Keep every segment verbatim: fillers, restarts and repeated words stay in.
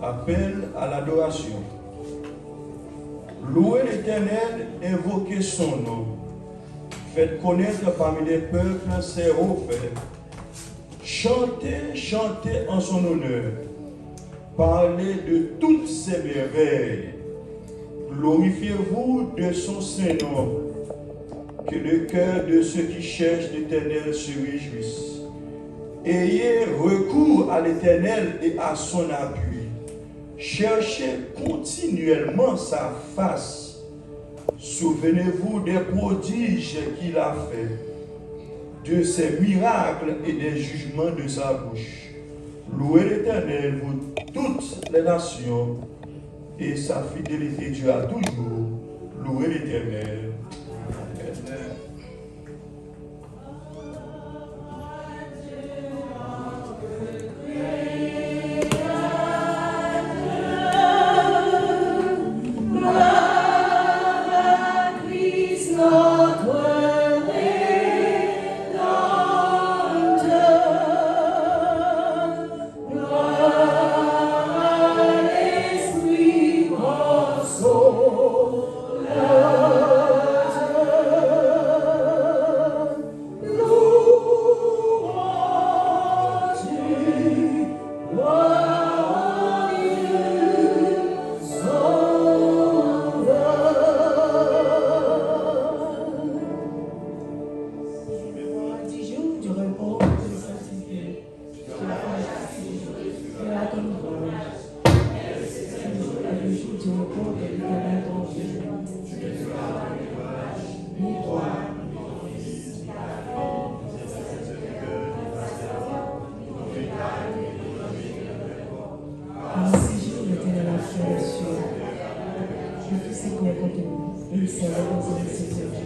Appel à l'adoration. Louez l'Éternel, invoquez son nom. Faites connaître parmi les peuples ses hauts faits. Chantez, chantez en son honneur. Parlez de toutes ses merveilles. Glorifiez-vous de son saint nom. Que le cœur de ceux qui cherchent l'Éternel se réjouisse. Ayez recours à l'Éternel et à son appui. Cherchez continuellement sa face. Souvenez-vous des prodiges qu'il a faits, de ses miracles et des jugements de sa bouche. Louez l'Éternel, vous toutes les nations, et sa fidélité dure à toujours. Louez l'Éternel. Amen. Mémoire du jour du repos de Saint-Esprit. Fais la tonne gloire. Le jour du repos de l'Éternel ton Dieu. Ni toi, ni ton fils, ni ta fille, ni tes serviteurs, ni tes servantes, ni ton bétail, ni ton bétail. En six jours, l'Éternel a fait les cieux. Il fit ses guerres contre nous, et il s'est reposé de ses œuvres.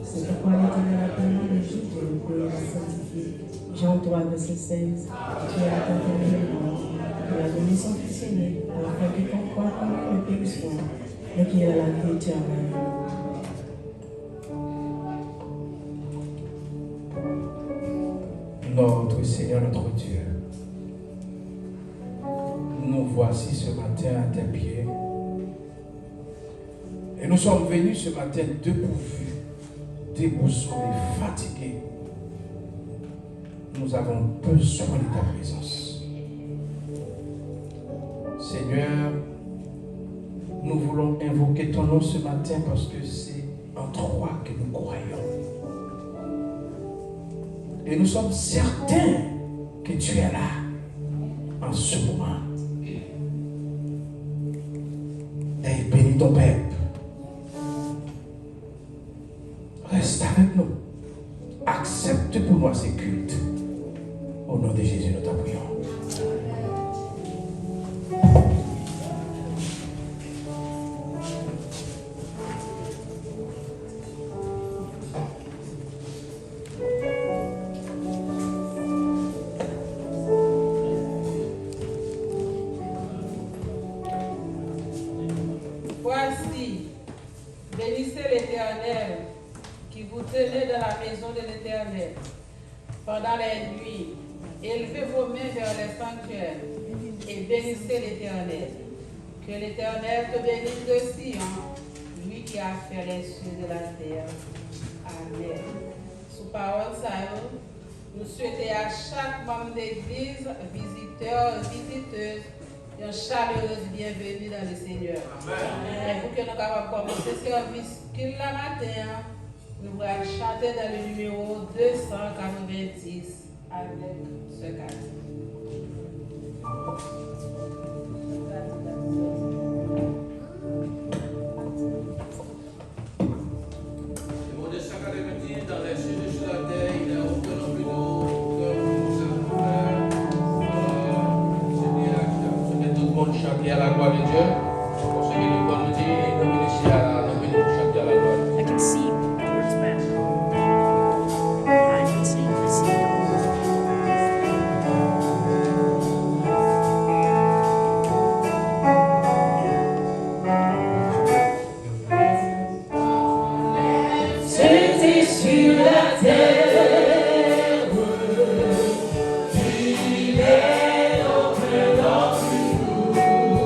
C'est pourquoi l'Éternel a béni le jour de repos et l'a sanctifié. Jean trois, verset seize. Dieu a tant aimé le monde, il a donné son Fils aîné, afin que quiconque croit en lui ne périsse point, mais qu'il ait la vie éternelle. Notre Seigneur, notre Dieu, nous voici ce matin à tes pieds et nous sommes venus ce matin dépourvus, déboussolés, fatigués. Nous avons besoin de ta présence. Seigneur, nous voulons invoquer ton nom ce matin parce que c'est en toi que nous croyons. Et nous sommes certains que tu es là en ce moment. Et bénis ton peuple. Reste avec nous. Accepte pour nous ce culte. Au nom de Jésus, nous t'en prions. Voici, bénissez l'Éternel, qui vous tenez dans la maison de l'Éternel pendant les nuits. Élevez vos mains vers les sanctuaires et bénissez l'Éternel. Que l'Éternel te bénisse de Sion, lui qui a fait les cieux et la terre. Amen. Sou pawòl sa yo, nou swete a chak manm legliz, vizitè, vizitez, yon chalerez byenveni dans le Seigneur. Amen. E pou ke nou kapab kòmanse sèvis kin la maten an, nou pral chante dans le numéro deux cent quatre-vingt-dix avec sè Cathy. Dans les cieux et sur la terre, il n'y a aucun nom plus doux que nous avons fait. Seigneur, que tout le monde chante à la gloire de Dieu. Pour ceux qui nous connaissent, nous venons ici à nous venir chanter à la gloire de Dieu. I can see the words, man. I can see, I see the words. C'était sur la terre, il est auprès d'entre nous.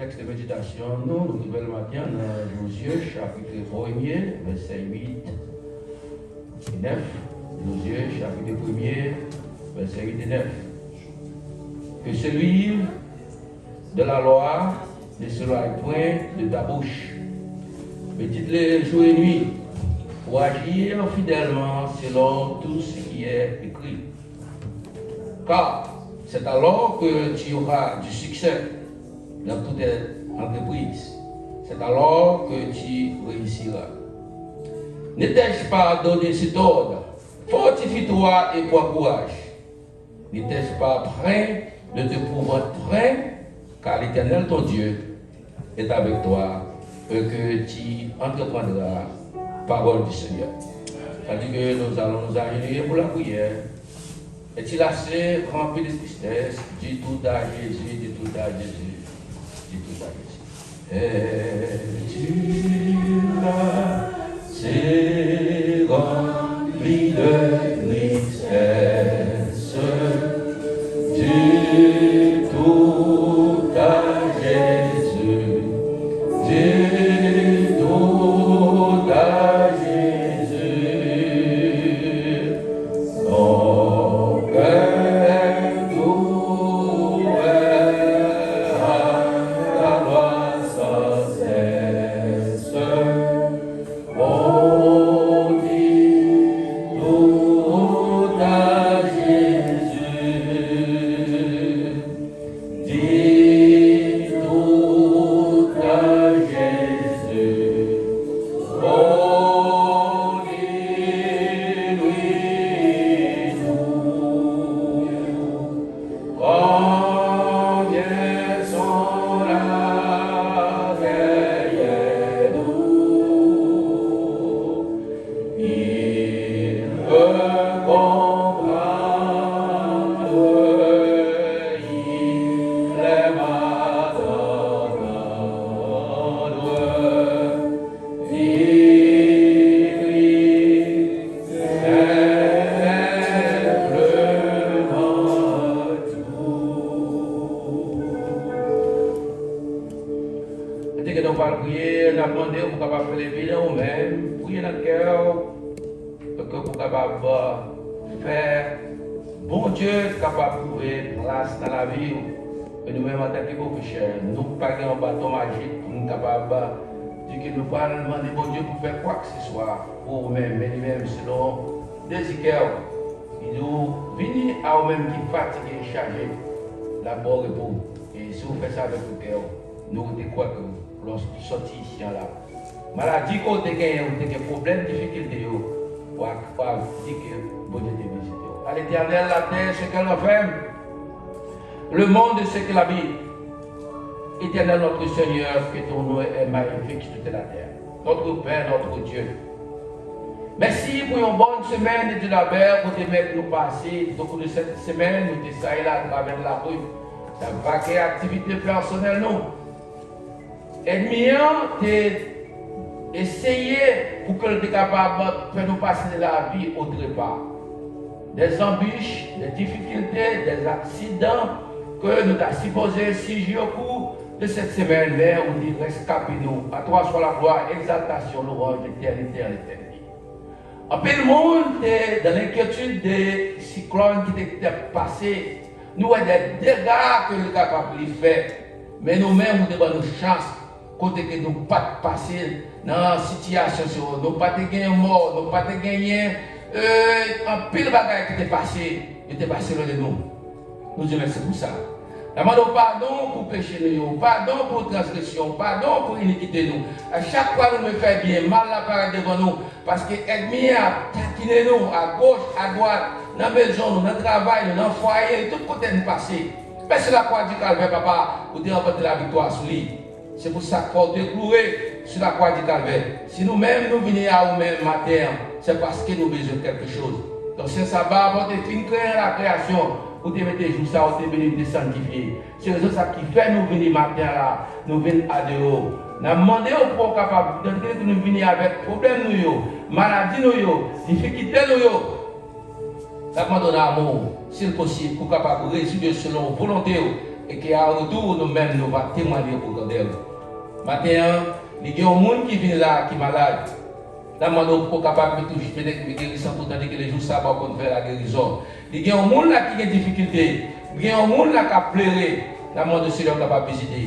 Tèks de meditasyon nou, nou rive lè maten an nan Jozye, chapit premye, vèsè uit e nèf. Jozye, chapit premye, vèsè uit e nèf. Que celui de la loi ne s'éloigne point de ta bouche. Médite-le jour et nuit, pour agir fidèlement selon tout ce qui est écrit. Car c'est alors que tu auras du succès dans toute entreprise. C'est alors que tu réussiras. Ne t'ai-je pas donné cet ordre? Fortifie-toi et prends courage. Ne t'ai-je pas point de t'épouvanter point, car l'Éternel ton Dieu est avec toi, et que tu entreprendras, parole du Seigneur. Tandis que nous allons nous agenouiller pour la prière, Es-tu lassé, rempli de tristesse ? Dis tout à Jésus, dis tout à Jésus, dis tout à Jésus. Es-tu lassé, rempli de tristesse ? Dis tout à Jésus, dis tout à Jésus. Ton cœur est ouvert à ta voix sans cesse. Oh, dis tout à Jésus. Dis tout à Jésus, oh, dis-lui tout. Combien sont là derrière nous. Il veut comprendre, il aime attendre. Dis-lui simplement tout. Èske nou pral priye, n ap mande w pou w kapab fè levi nan ou menm, priye nan kè w, pou ke pou kapab, euh, fè Bondye kapab twouve plas nan lavi w. E nou menm, antanke bon pechè, nou pa gen yon baton majik pou nou kapab di ke nou pral mande Bondye pou fè kwakeseswa pou ou menm, men li menm, selon dezi kè w, li di w, vini a ou menm ki fatige e chaje, l ap ba w repo. E si w fè sa avèk tout kè w, nou te kwè ke lòske w sòti isi a la, maladi ke w te genyen, ou te gen pwoblèm, difikilte yo, w a, w a di ke Bondye te vizite w. À l'Éternel la terre, ce qu'elle renferme, le monde et ce qu'il habite. Éternel notre Seigneur, que ton nom est magnifique sur toute la terre. Notre Père, notre Dieu. Mèsi pou yon bòn semèn de Dieu Labè, kote mèt nou pase, tout au cours de cette semaine, nou te sa e la atravè lari, n ap vake aktivite pèsonèl nou. Ènmi an te eseye pou ke l te kapab fè nou pase de lavi o trepa. Des embûches, des difficultés, des accidents ke nou ta sipoze sijwi o kou de cette semaine, men ou te reskape nou. À toi soit la gloire, exaltation, louange, éternité en éternité. Anpil moun te dans l'inquiétude de siklòn ki te, te pase. Nou wè de dega ke li kapab li fè. Men nou menm, ou te ban nou chans kote ke nou pa t pase nan sitiyasyon sa yo. Nou pa te genyen mò, nou pa te genyen, euh, anpil bagay ki te pase, yo te pase lwen de nou. Nou di w mèsi pou sa. N ap mande w padon pou peche nou yo, padon pou transgresyon, padon pou inikite nou. A chak fwa nou vle fè byen, mal la parèt devan nou, paske ènmi an ap takinen nou, a goch, a dwat, nan mezon nou, nan travay nou, nan fwaye nou, tout kote n pase. Men sou lakwa di Kalvè, Papa, ou te ranpòte laviktwa sou li. Se pou sa k fè w te kloure sou lakwa di Kalvè. Si nou menm nou vini a ou menm maten an, se paske nou bezwen kèlke choz. Donk, se saba, apre w te fin kreye lakreyasyon, ou te mete jou sa, ou te beni, ou te sanntifye. Se rezon sa ki fè nou vini maten an la, nou vin adore w. N ap mande w pou w kapab, tandike nou vini avèk pwoblèm nou yo, maladi nou yo, difikilte nou yo. N ap mande w nan amou w, si l posib, pou w kapab rezoud yo selon volonte w, e ke a retou nou menm nou va temwanye pou grandè w. Maten an, li gen yon moun ki vin la ki malad. N ap mande w pou w kapab touche, fè gen gerizon pou tandike le jou saba w konn fè lagerizon. Li gen yon moun la ki gen difikilte, li gen yon moun la k ap plere. N ap mande w Senyè w kapab vizite.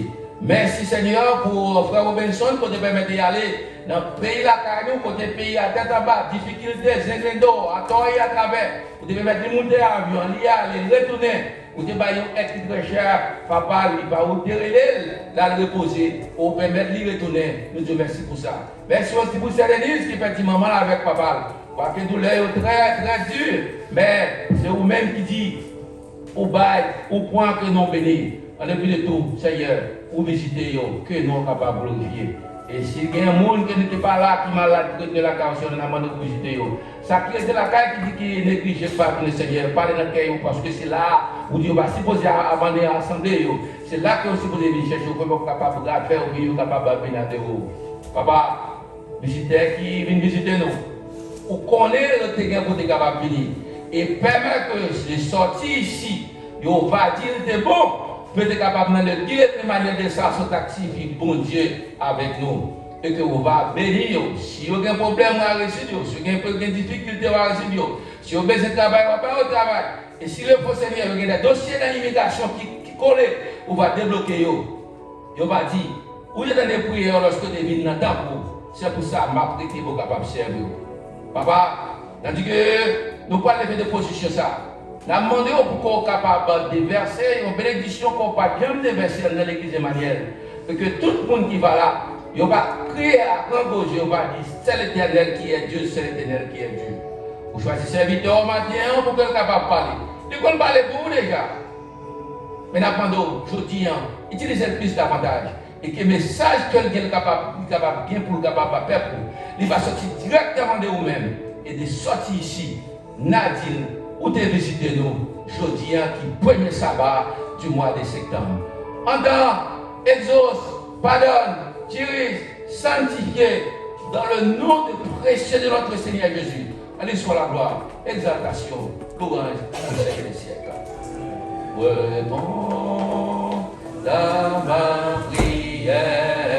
Mèsi Senyè pou frè Robinson kote pèmèt li ale nan peyi lakay nou, kote peyi a tèt anba, difikilte, zenglendo, atò e atravè. Ou te pèmèt li moute avyon, li ale, retounen. Ou te bay yon èt ki trè chè, papa, li pa ou te rele l, l al repoze. Ou pèmèt li retounen. Nou di w mèsi pou sa. Mèsi osi pou sè Deniz ki pèdi manman l avèk papa l. Kwake doulè yo trè, trè di, men se ou menm ki di, ou bay, ou pran ke nou beni. An depi de tou, Senyè, ou vizite yo, ke non w kapab glorifye. E si gen moun ki, ki pa la, ki malad, ki rete lakay yo, Senyè, n ap mande w vizite yo. Sa ki rete lakay, ki di ki neglije, ki pa vin, Senyè, pale nan kè yo, paske se la ou di yo pa sipoze a-, abandone asanble yo. Se la ke yo sipoze vin chèche w, pou yo kapab rapè w, pou yo kapab vin adore w. Papa, vizitè ki vin vizite nou, ou konnen yo te gen kote kapab vini. E pèmèt ke yo sòti isi, yo va di l te bon, pou yo te kapab nan legliz Emmanuel de Sarasate ki siyifi Bondye avèk nou. E ke ou va beni yo. Si yo gen pwoblèm, w a rezoud yo. Si yo gen, gen difikilte, w a rezoud yo. Si yo bezwen travay, w a ba yo travay. E si yo fò, Senyè, yo gen de dosye nan imigrasyon ki, ki kole, ou va debloke yo. Yo va di, ou te tande priyè yo lòske yo te vin nan tanp ou. Se pou sa m ap rete pou kapab sèvi w. Papa, tandi ke nou pral leve de pozisyon sa, n ap mande w pou ke w kapab devèse yon benediksyon ke w pa t janm devèse nan legliz Emmanuel. E ke tout moun ki va la, yo va kriye a gran gwo zye, yo va di, c'est l'Éternel qui est Dieu, c'est l'Éternel qui est Dieu. Ou chwazi sèvitè w maten an pou ke l kapab pale. Li konn pale pou ou deja. Men n ap mande w, jodi an, itilize l plis davantaj. E ke mesaj ke l gen, l kapab, li kapab gen pou l kapab ba pèp ou. Li va sòti dirèkteman de ou menm. E de sòti isi, n a di l, ou te vizite nou jodi an ki premye saba du mois de septembre. Entend, exauce, pardonne, dirige, sanctifie, dans le nom de précieux de notre Seigneur Jésus. À lui soit la gloire, exaltation, louange au siècle des siècles. Réponds à ma prière.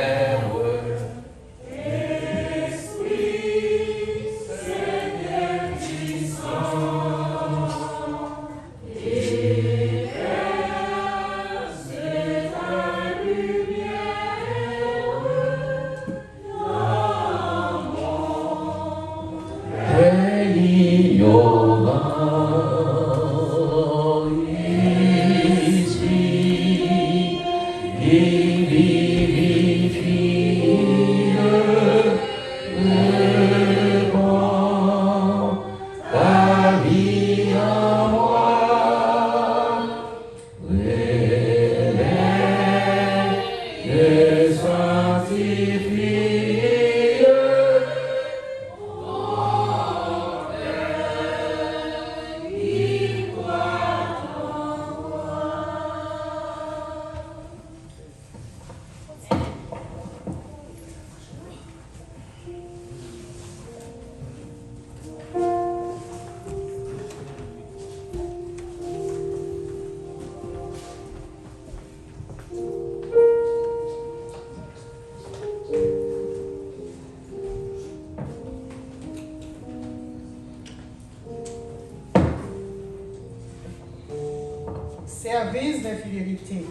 Service d'infidélité.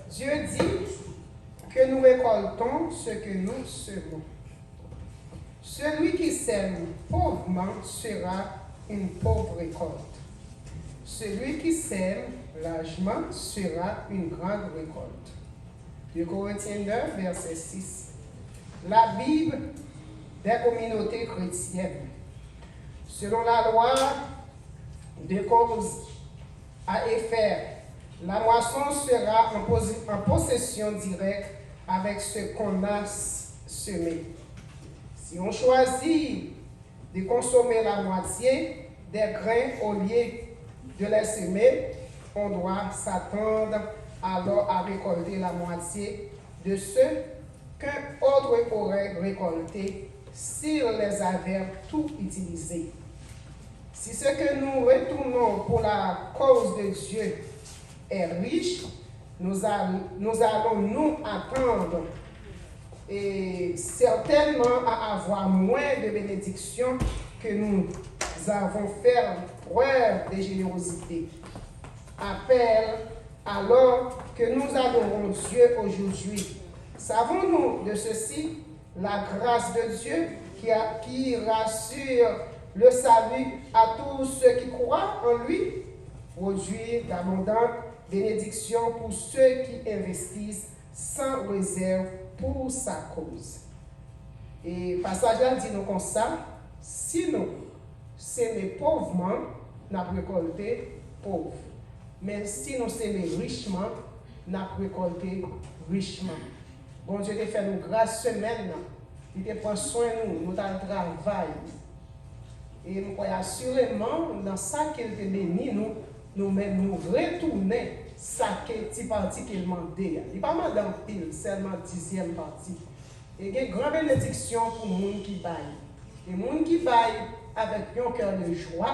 Dieu dit que nous récoltons ce que nous semons. Celui qui sème pauvrement sera une pauvre récolte. Celui qui sème largement sera une grande récolte. Deux Corinthiens neuf, verset six. La Bible des communautés chrétiennes. Selon la loi de cause à effet, la moisson sera en posi-, en possession directe avec ce qu'on a s-, semé. Si on choisit de consommer la moitié des grains au lieu de les semer, on doit s'attendre alors à récolter la moitié de ce qu'un autre aurait récolté s'il les avait tout utilisés. Si ce que nous retournons pour la cause de Dieu est riche, nous, a-, nous allons nous attendre et certainement à avoir moins de bénédictions que nous avons fait preuve de générosité. Appel alors que nous adorons Dieu aujourd'hui. Savons-nous de ceci, la grâce de Dieu qui a, qui rassure le salut à tous ceux qui croient en lui, produit d'abondantes bénédictions pour ceux qui investissent sans réserve pour sa cause. E pasaj la di nou konsa, si nou seme povman, n ap rekòlte pov. Men si nou seme richman, n ap rekòlte richman. Bondye te fè nou gras semèn nan. Li te pran swen nou, nou t al travay. E m kwè asireman, nan sa ke l te beni nou, nou menm nou retounen sa ke ti pati ke l mande a. Li pa mande anpil, sèlman dizyèm pati. E gen gran benediksyon pou moun ki bay. E moun ki bay avèk yon kè de jwa,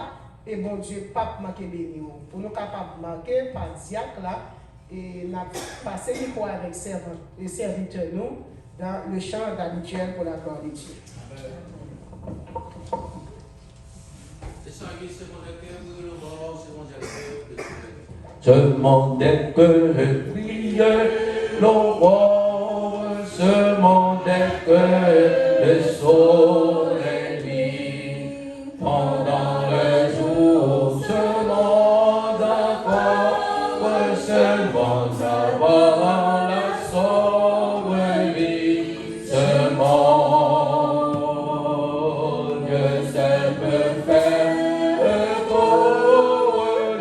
e Bondye p ap manke beni w. Pou nou kapab make pa dyak la, e n ap pase mikwo avèk sèvan-, e sèvitè nou dans le chant habituel pour la gloire de Dieu. Descends, Seigneur, mon cœur, brûle en moi, Seigneur, mon cœur, que tu me Ce monde que je prie, l'aurore, ce monde que le soleil brille. Pendant le jour, ce monde encore, ce monde avant la sombre vie. Ce monde semble faire courir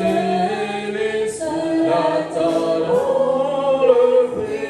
les attendant le prix.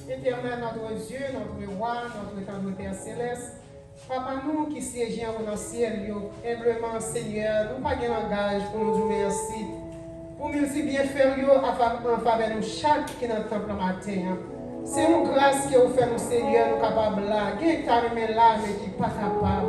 Éternel notre Dieu, notre roi, notre tendre Père céleste, Papa nou ki siyeje anwo nan syèl yo, enbleman, Senyè, nou pa gen langaj pou nou di w mèsi pou milti byenfè w yo a fa-, an favè nou chak ki nan tanp lan maten an. Se yon gras ke w fè nou, Senyè, nou kapab la. Gen ta renmen la, men ki pa kapab.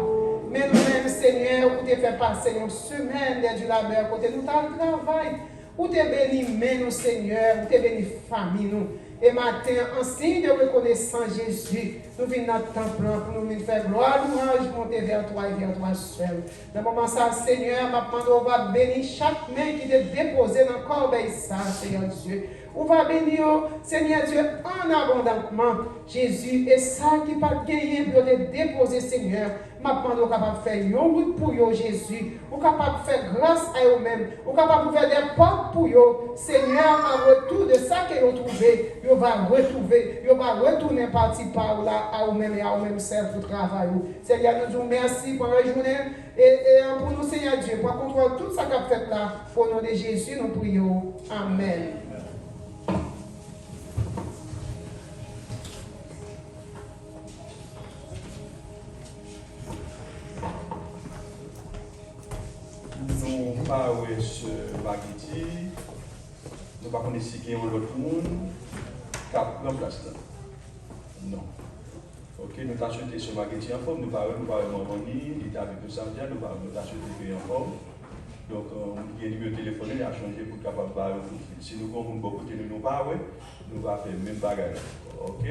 Men nou menm, Senyè, ou te fè pase yon semèn dè di labè kote nou t al travay. Ou te beni men nou, Senyè, ou te beni fanmi nou. E maten an, an siy de rekonesans, Jezi, nou vin nan tanp lan pou nou vin fè glwa, lwanj, monte vè twa e vè twa sèl. Nan moman sa, Senyè, m ap mande w va beni chak men ki te depoze nan kòbèy sa, Senyè Dye. Ou va beni yo, Senyè Dye, an abondantman, Jezi, e sa ki pa t genyen pou yo te depoze, Senyè, m ap mande w kapab fè yon wout pou yo, Jezi. Ou kapab fè gras a yo menm. Ou kapab ouvè dè pòt pou yo. Senyè, an retou de sa ke yo twouve, yo va retwouve, yo va retounen pati pa w la a ou menm e a ou menm sèl pou travay ou. Senyè, nou di w mèsi pou yon jounen e, e an pou nou, Senyè Dye, pran kontwòl tout sa k ap fèt la. O non de Jezi, nou priye w. Amèn. Nou pa wè sè Bagiti. Nou pa konnen si gen yon lòt moun. k ap pran plas la. Non. Ok, nou ta swete sè Marguerite anfòm, nou pa wè, nou pa wè manman ni, li ta viv pou samdi a, nou pa wè, nou ta swete ke li anfòm. Donk, euh, moun ki gen nimewo telefòn li, a chanje pou l kapab ba yo kout fil. Si nou gen yon moun bò kote nou, nou pa wè, nou va fè menm bagay la ankò, ok?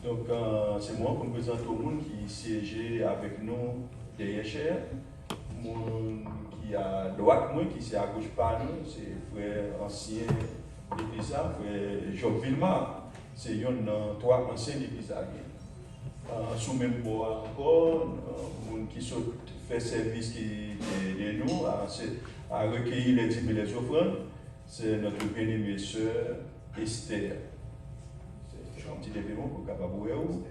Donk, euh, se mwen pou m prezante yon moun ki siyeje avèk nou dèyè chè. Moun ki a dwat mwen, ki se agoch pa nou, se frè ansyen legliz la, frè Job Vilmar. Se yonn nan twa ansyen legliz la gen. Ah, sou menm bò a ankò, ah, moun ki sot fè sèvis ki te ede nou, a, se, a rekeyi lè dim e lè zofrann, se notre bien-aimée sè Esther. Se, fè yon ti leve men pou kapab wè ou.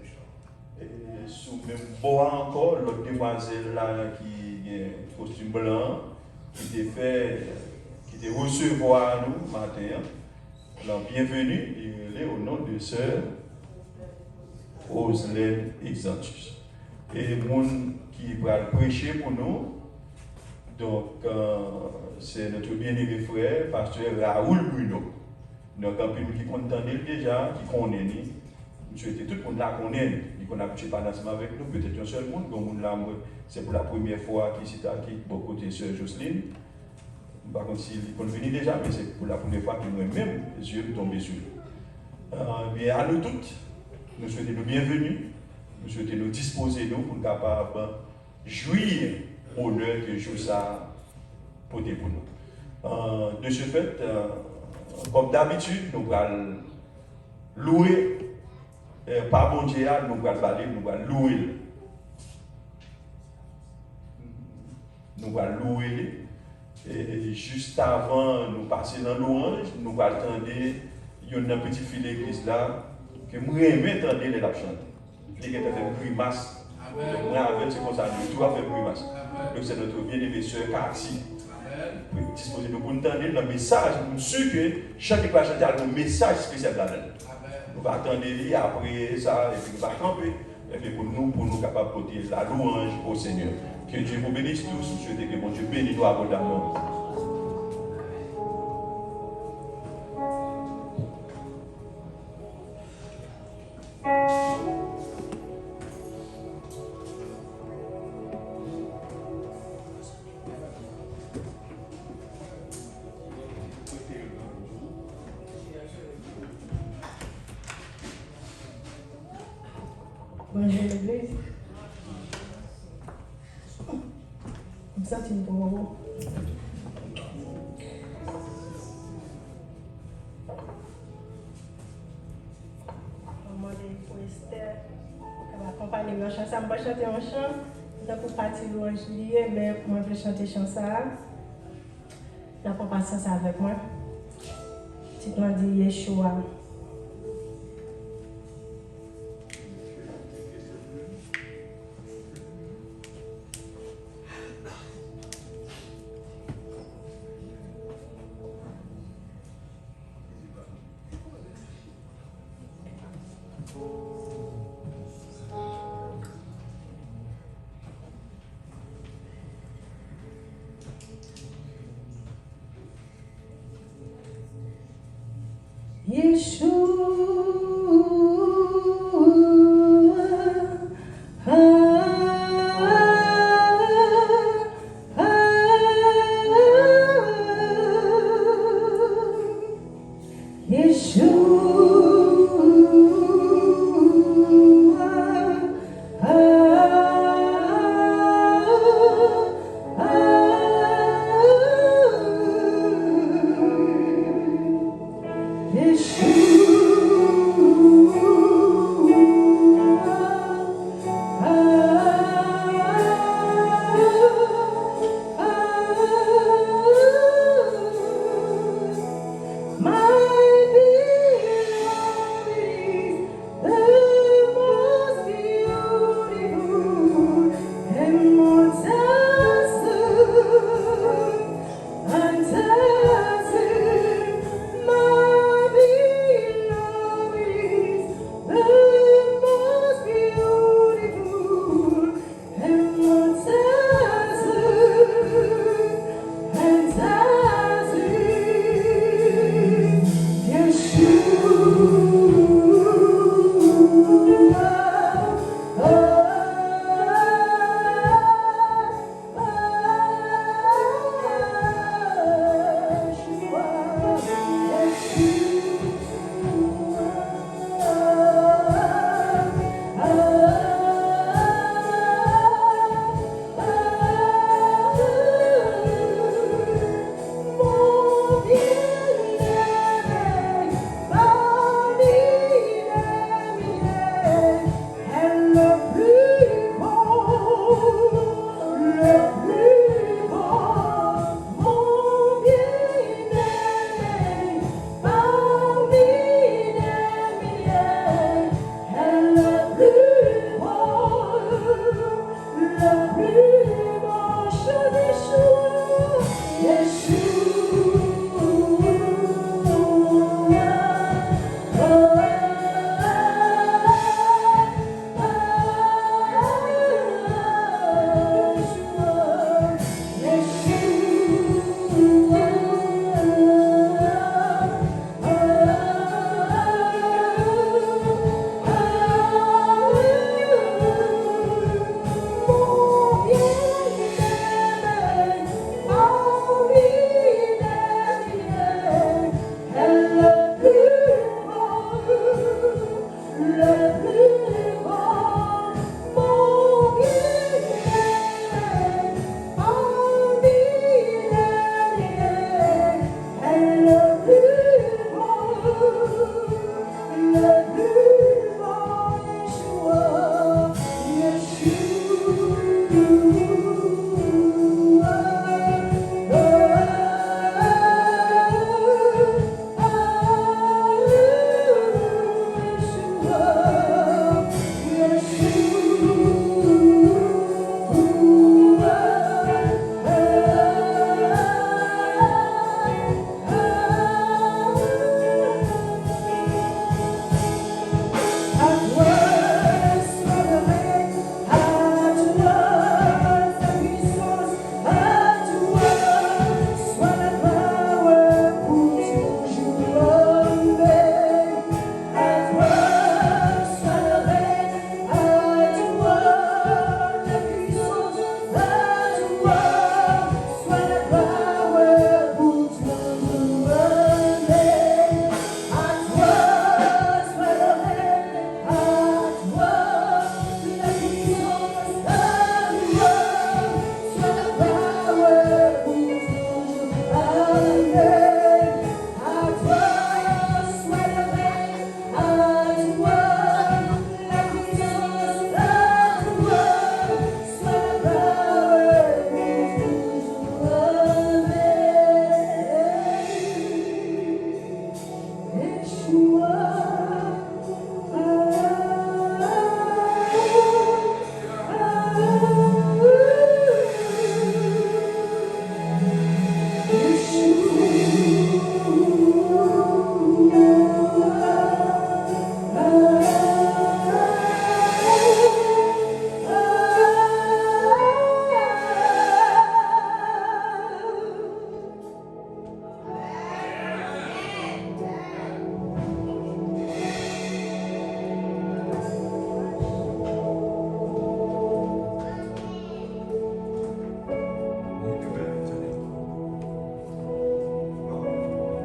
E sou menm bò a ankò, lòt demwazèl la ki gen kostim blan an, ki te fè, ki te resevwa nou maten an, lan byenveni, li rele o non de sè Roselène Exantus. E moun ki pral preche pou nou, donk, euh, se notre bien-aimé frè, pastè Raoul Bruno. Donk, anpil moun ki konn tande l deja, ki konnen li. M swete tout moun la konnen li. Li konn abitye pale ansanm avèk nou, petèt yon sèl moun. Bon, moun la, mwen, se pou la premyè fwa ki chita, ki bò kote sè Joseline. M pa konn si li konn vini deja, men se pou la premyè fwa ke mwen menm, zye m tonbe sou li. Ah, ebyen, a nou tout, nou swete nou byenveni. Nou swete nou dispoze nou pou n kapab jwi onè ke jou sa a pote pou nou. Euh, de ce fait, euh, kòm dabitid, nou pral louwe, euh, pa Bondye a, nou pral ba li, nou pral louwe l. Nou pral louwe li. E, e jis avan nou pase nan lwanj, nou pral tande yonn nan pitit fi legliz la, ke m renmen tande lè l ap chante. Li gentan fè m grimas. Donk, mwen avè l, se konsa nou tou ap fè m grimas. Donk, se notre bien-aimée sè Cathy. Dispoze nou pou n tande l nan mesaj, m si ke chante k pral chante a gen yon mesaj espesyal ladan l. Nou va tande li apre sa, epi nou va kanpe, epi pou nou, pou nou kapab pote la louange au Seigneur. Que Dieu vous bénisse tous. M swete ke Bondye beni nou abondamman. Bonjou legliz. M santi m twò wo. Mwen mande pou Esther, k ap akonpanye m nan chan sa. M pral chante yon chan, tankou pati lwanj li ye, men mwen vle chante chan sa a. N ap pran pasyans avèk mwen. Tit lan di Yeshua. Yeshua, ah, ah, ah. Yeshua, ah, ah, ah, Yeshua, ah, ah, ah. My beloved is the most beautiful and most handsome, and dancing, my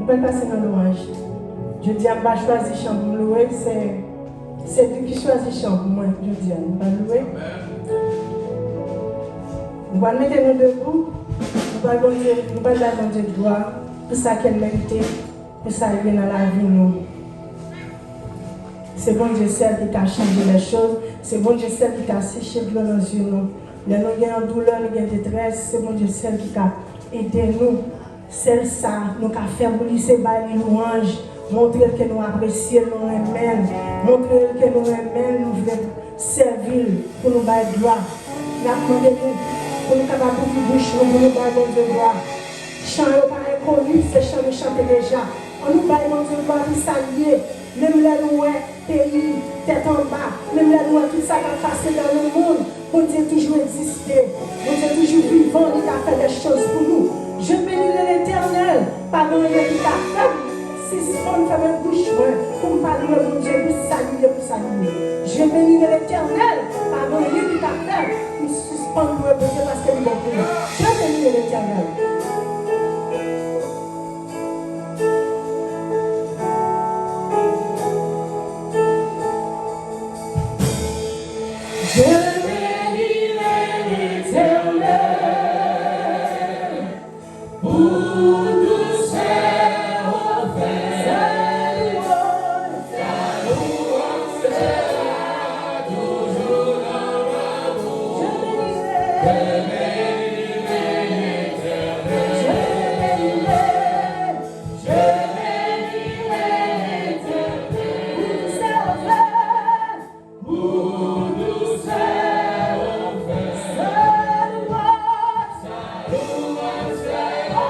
Nou pral pase nan lwanj. Jodi a, m pa chwazi chan pou m lwe, se, se li ki chwazi chan pou mwen jodi a. Nou pral lwe. Nou pral mete nou debou. Nou pral Bondye, nou pral bay Bondye glwa pou sa ke l merite, pou sa l ye nan lavi nou. Se Bondye sèl ki ka chanje lè choz. Se Bondye sèl ki ka seche dlo nan zye nou. Lè nou gen yon doulè, nou gen detrès, se Bondye sèl ki ka ede nou. Sèl sa nou ka fè pou li, se bay li lwanj, montre l ke nou apresye l, nou renmen l, montre l ke nou renmen l, nou vle sèvi l pou nou bay glwa. N ap mande nou pou nou kapab ouvri bouch nou pou nou bay Bondye glwa. Chan yo pa enkoni, se chan nou chante deja. Ann nou bay Bondye glwa pou sa l ye, menm lè nou wè peyi tèt anba, menm lè nou wè tout sa k ap pase dans le monde, Bondye toujou egziste. Bondye toujou vivan, li ka fè des choses pou nou. Je bénirai l'Éternel, pa gen anyen ki ka fè m sispann fèmen bouch mwen pou m pa lwe Bondye pou sa li ye, pou sa li ye. Je bénirai l'Éternel, pa gen anyen ki ka fè m sispann lwe Bondye paske li bon pou mwen. Je bénirai l'Éternel. Je bénirai l'Éternel pour tous ses bienfaits. Sa louanj sera toujours dans ma bouche. Je bénirai l'Éternel. Je bénirai, je bénirai l'Éternel. Pour tous ses bienfaits. Pour tous ses bienfaits. Sa louanj, sa louanj sera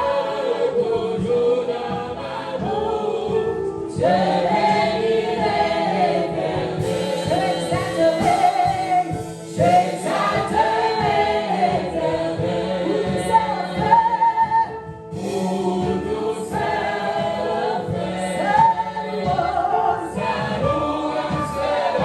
toujours dans ma bouche. Je bénirai l'Éternel. J'exalterai, j'exalterai l'Éternel. Pour tous ses bienfaits.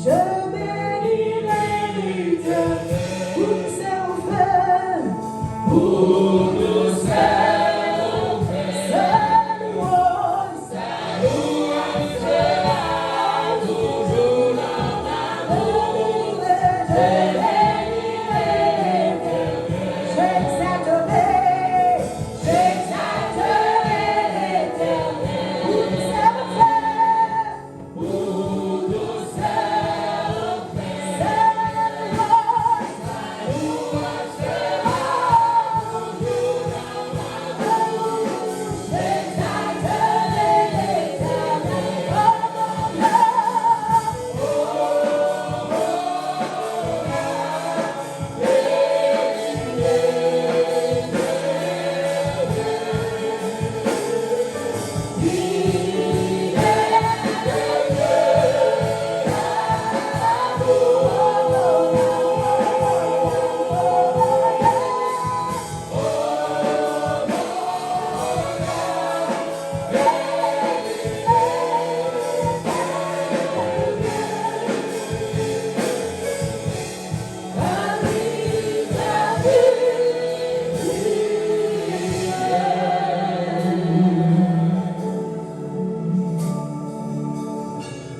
Je bénirai l'Éternel pour tous ses bienfaits, pour tous ses bienfaits. Sa louanj, sa louanj sera toujours dans ma bouche. Je bénirai l'Éternel, j'exalterai. J'exalterai l'Éternel pour ses bienfaits, pour tous ses bienfaits. Sa louanj, sa louanj sera toujours dans ma bouche. J'exalterai l'Éternel, oh mon âme.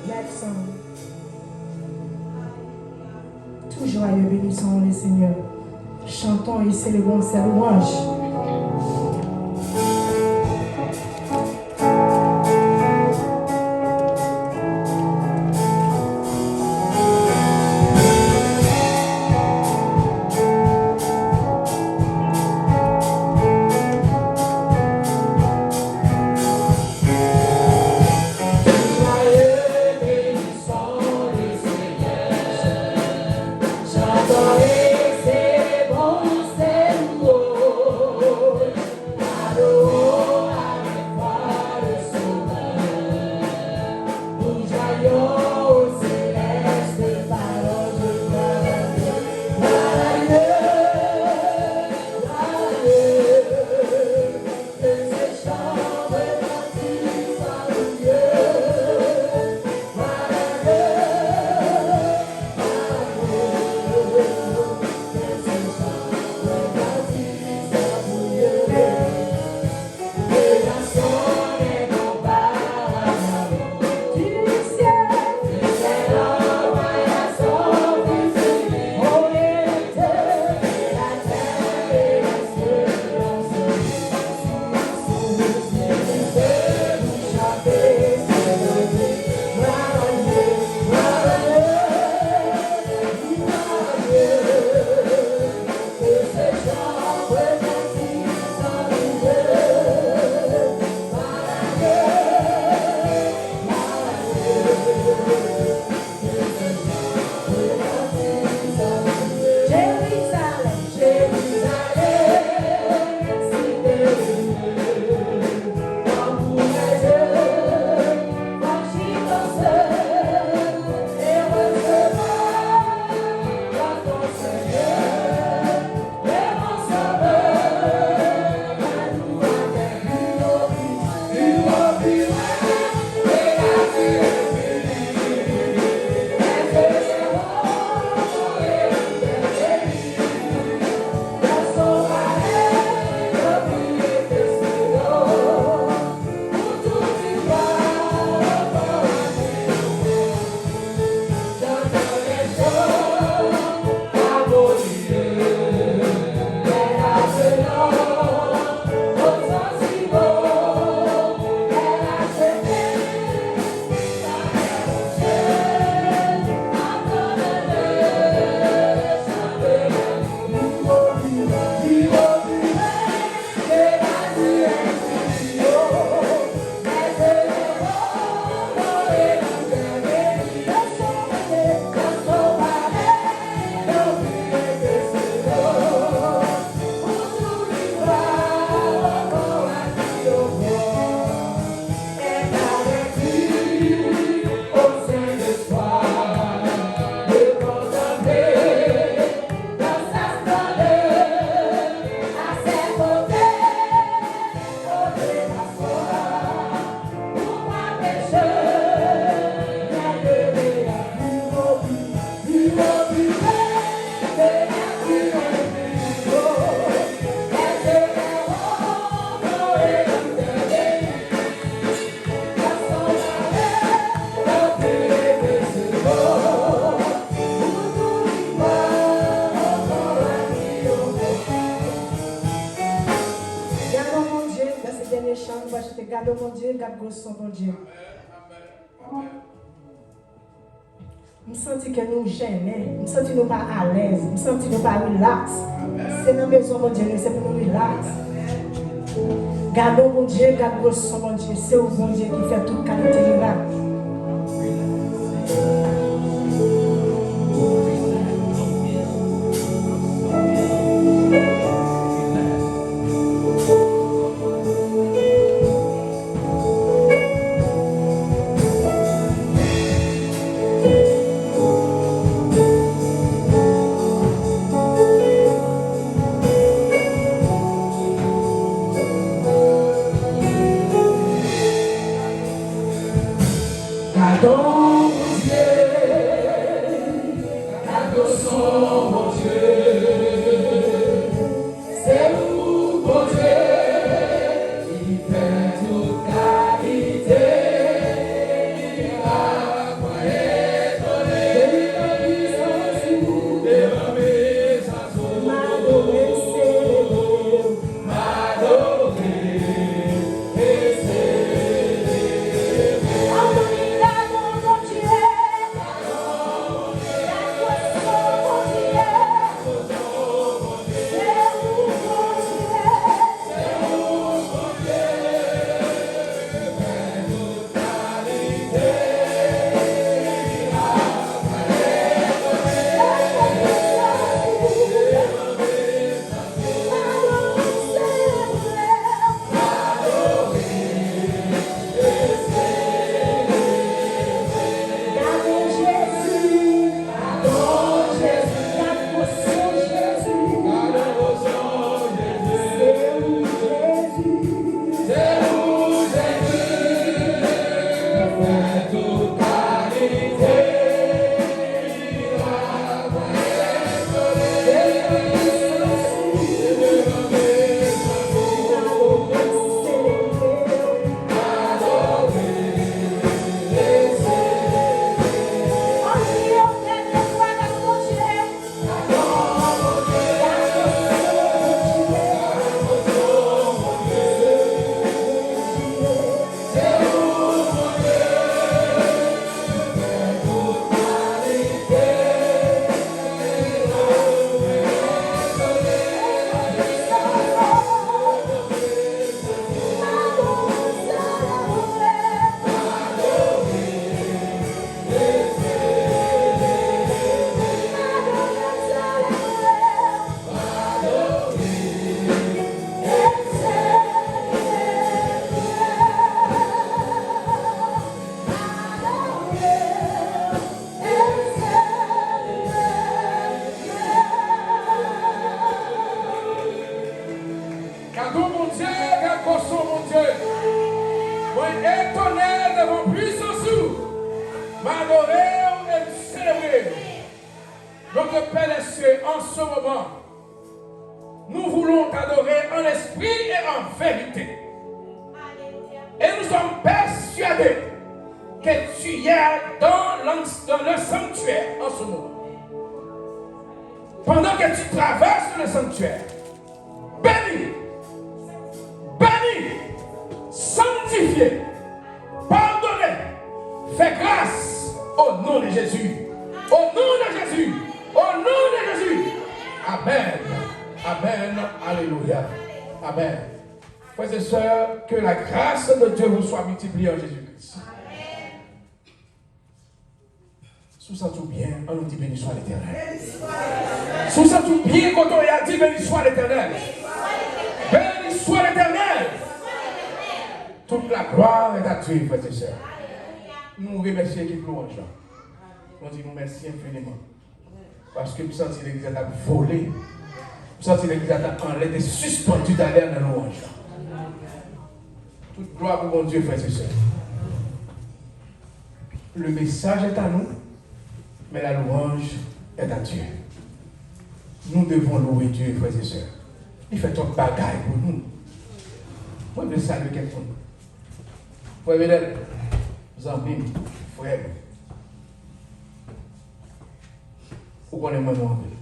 Next song. Tout joyeux, bénissons le Seigneur. Chantons et célébrons ses louanges. Chan nou va chante, gade Bondye, gade gwosè Bondye. M santi ke nou jennen, m santi nou pa alèz, m santi nou pa rilaks. Se nan mezon Bondye nou ye, se pou nou rilaks. Gade Bondye, gade gwosè Bondye, se ou Bondye ki fè tout kalite mirak. Gadon Bondye, gadon son Bondye. Se ou Bondye ki fè tout kalite mirak. Mwen etone devan prezans ou. M adore, m selebre. Adore, adore Bondye. Gade Bondye, gade gwosè Bondye. Mwen etone devan pwisans ou. M adore w e m selebre w. Notre Père des cieux, en ce moment, nous voulons t'adorer en esprit et en vérité. Et nous sommes persuadés que tu es dans l'an-, dans le sanctuaire en ce moment. Pendant que tu traverses le sanctuaire, béni, béni, sanctifié, pardonné, fais grâce au nom de Jésus. Au nom de Jésus. Au nom de Jésus. Amen. Amen. Alléluia. Amen. Frères et sœurs, que la grâce de Dieu vous soit multipliée en Jésus-Christ. Si w santi w byen, ann nou di, beni swa Letènèl. Si w santi w byen kote w ye a, di, beni swa Letènèl. Beni swa Letènèl. Toute la gloire est à Dieu, frères et sœurs. Nou remèsye ekip lwanj lan. Nou di nou mèsi enfiniman. Paske m santi legliz la t ap vole. M santi legliz la t ap anlè, te sispann talè nan lwanj lan. Tout glwa pou Bondye, frères et sœurs. Le message est à nous, mais la louange est à Dieu. Nous devons louer Dieu, frères et sœurs. Li fè twòp bagay pou nou. Mwen vle salye kèk moun. Frè Bedèl, zanmi m, frè m. Ou konnen mwen renmen w anpil.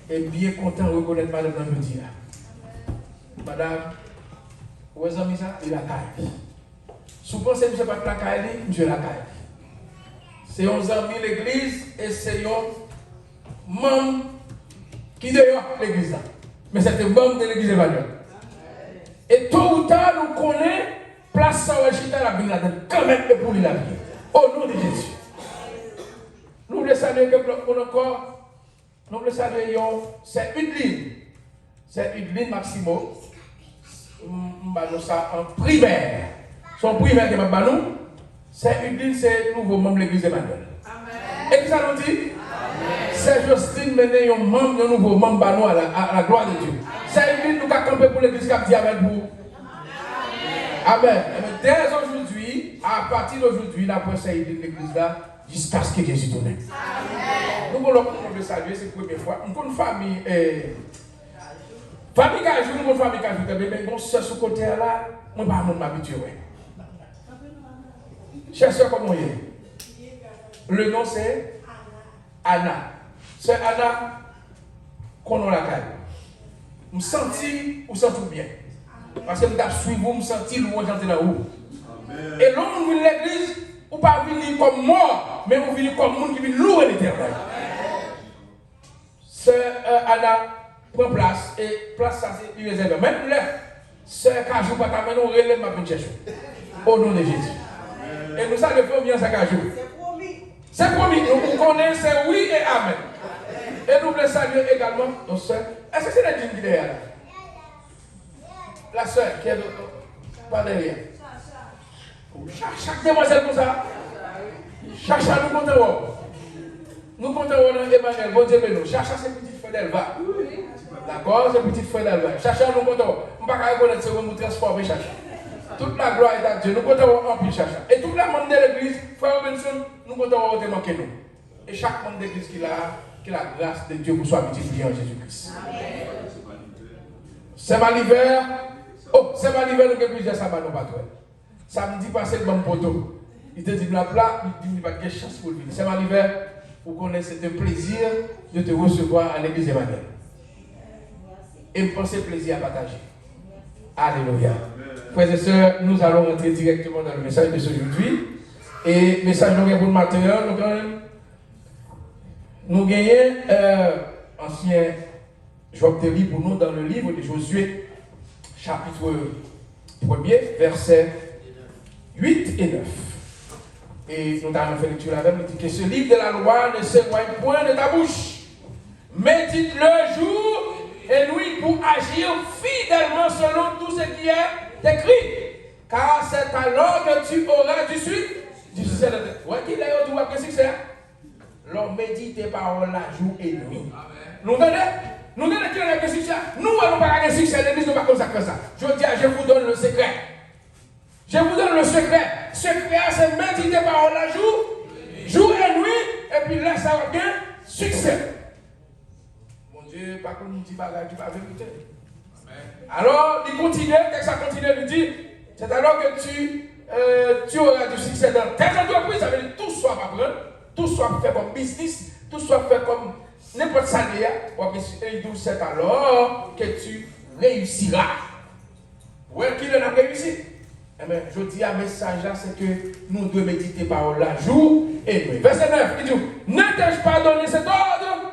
E m byen kontan rekonèt madanm nan jodi a. Madanm, Ou wè zanmi sa, li lakay li. Si w panse misye pa t lakay li, misye lakay li. Se yon zanmi legliz e se yon manm ki deyò legliz la. Men se te manm de legliz Emmanuel. E to ou ta, nou konnen plas sa w al chita, l ap vin ladan l kanmenm, e pou li l ap ye. O non de Jezi. Nou vle salye kèk lòt moun ankò. Nou vle salye yon sè Udline. Sè Udline Maximo. M, m ba nou sa an primè. Se yon primè ke m ap ba nou. Sè Udline se nouvo manm legliz Emmanuel. E kisa nou di? Sè Jocelyne mennen yon manm, yon nouvo manm ba nou a la, a la glwa de Dye. Sè Udline, nou ka kanpe pou legliz k ap di amèn pou ou. Amèn. Ebyen, dè ojodui, apati de ojodui, n ap wè sè Udline legliz la, jiskaske Jezi tounen. Nou gon lòt moun nou vle salye, se premye fwa. M konn fanmi, eh, fanmi Kajou, m konn fanmi Kajou, tande, men gon sè sou kote a la, mwen pa moun m abitye wè. Chè sè, kòman w ye? Le non se Ana. Sè Ana, konnen w lakay ou. M santi ou santi w byen. Paske m t ap swiv ou, m santi lwanj lan te nan ou. E lè yon moun vin legliz, ou pa vini kòm mò, men ou vini kòm moun ki vin louwe Letènèl. Sè, eh, Ana, pran plas, e plas sa se li rezève. Menm lè sè Kajou pa ta mennen w, rele m, m ap vin chèche w. O non de Jezi. E nou salye fanmi an, sè Kajou. Se pwomi. Nou, ou konnen se wi e amèn. E nou vle salye egalman yon sè. Èske se Nadine ki dèyè la? La sè ki est pa dèyè. Chacha, k demwazèl konsa. Chacha, nou kontan wè w. Nou kontan wè w nan Emmanuel, Bondye beni w. Chacha se pitit frè Delva. Dakò, se pitit frè Delva. Chacha, nou kontan wè w. M pa ka rekonèt se ou menm ou transfòme Chacha. Tout la gloire est à Dieu. Nou kontan wè w anpil Chacha. E tout lè manm de legliz, frè Robinson, nou kontan wè w, te manke nou. E chak manm legliz ki la a, ke la gras de Dye pou swa pitit li an Jezi Kris. Sè Malivè, oh, sè Malivè, nou gen plizyè sa ba nou pa t wè. Samdi pase, l ban m poto. Li te di m l ap la, li di m li pa t gen chans pou l vini. Sè Malivè, ou konnen, c'est un plaisir de te recevoir à l'église Emmanuel. E m panse plezi a pataje. Alléluia. Frères et sœurs, nous allons rentrer directement dans le message de ce aujourd'hui. E mesaj nou gen pou maten an, nou genyen, nou genyen, euh, ansyen Job te li pou nou dans le livre de Josué, chapitre premier, versets huit et neuf. E nou ta nan fè lekti la avè m, li di, que ce livre de la loi ne s'éloigne point de ta bouche. Médite-le jour et nuit pour agir fidèlement selon tout ce qui est écrit. Car c'est alors que tu auras du succès, du succès dans tes... Wè ki lè yo di w ap gen siksè a? Lè w medite pawòl la jou e nwi. Nou tande? Nou tande ki lè gen siksè? Nou wè nou pa ka gen siksè legliz, nou pa konn sa k fè sa. Jodi a, je vous donne le secret. Je vous donne le secret. Sekrè a se medite pawòl la jou, jou e nwi, epi lè sa w ap gen siksè. Bondye pa konn di bagay ki pa verite. Alò, li kontinye, tèks la kontinye, li di, c'est alors que tu, euh, tu auras du succès dans tes entreprises, sa vle di tout sa w ap aprann, tout sa w ap fè kòm biznis, tout sa w ap fè kòm nenpòt sa l ye a, w ap gen, e li di w, c'est alors que tu réussiras. Wè ki lè n ap reyisi. Enben, jodi a, mesaj la, se ke nou dwe medite pawòl la jou e nwi. Vèsè nèf, li di w, ne t'ai-je pas donné cet ordre?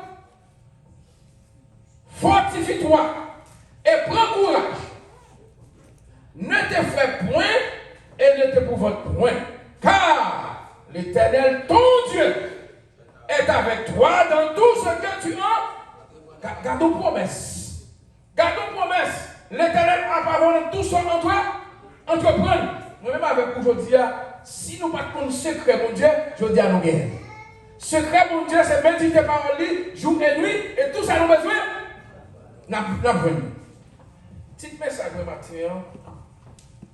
Fortifie-toi et prends courage. Ne t'effraie point et ne t'épouvante point, car l'Éternel, ton Dieu, est avec toi dans tout ce que tu en... Ga-, gade yon pwomès. Gade yon pwomès. Letènèl ap avè w nan tout sa w antre-, antreprann. Mwen menm avèk ou jodi a, si nou pa t konn sekrè Bondye, jodi a nou genyen l. Sekrè Bondye se medite pawòl li jou e nwi, e tou sa nou bezwen, n ap, n ap jwenn li. Tit mesaj mwen maten an,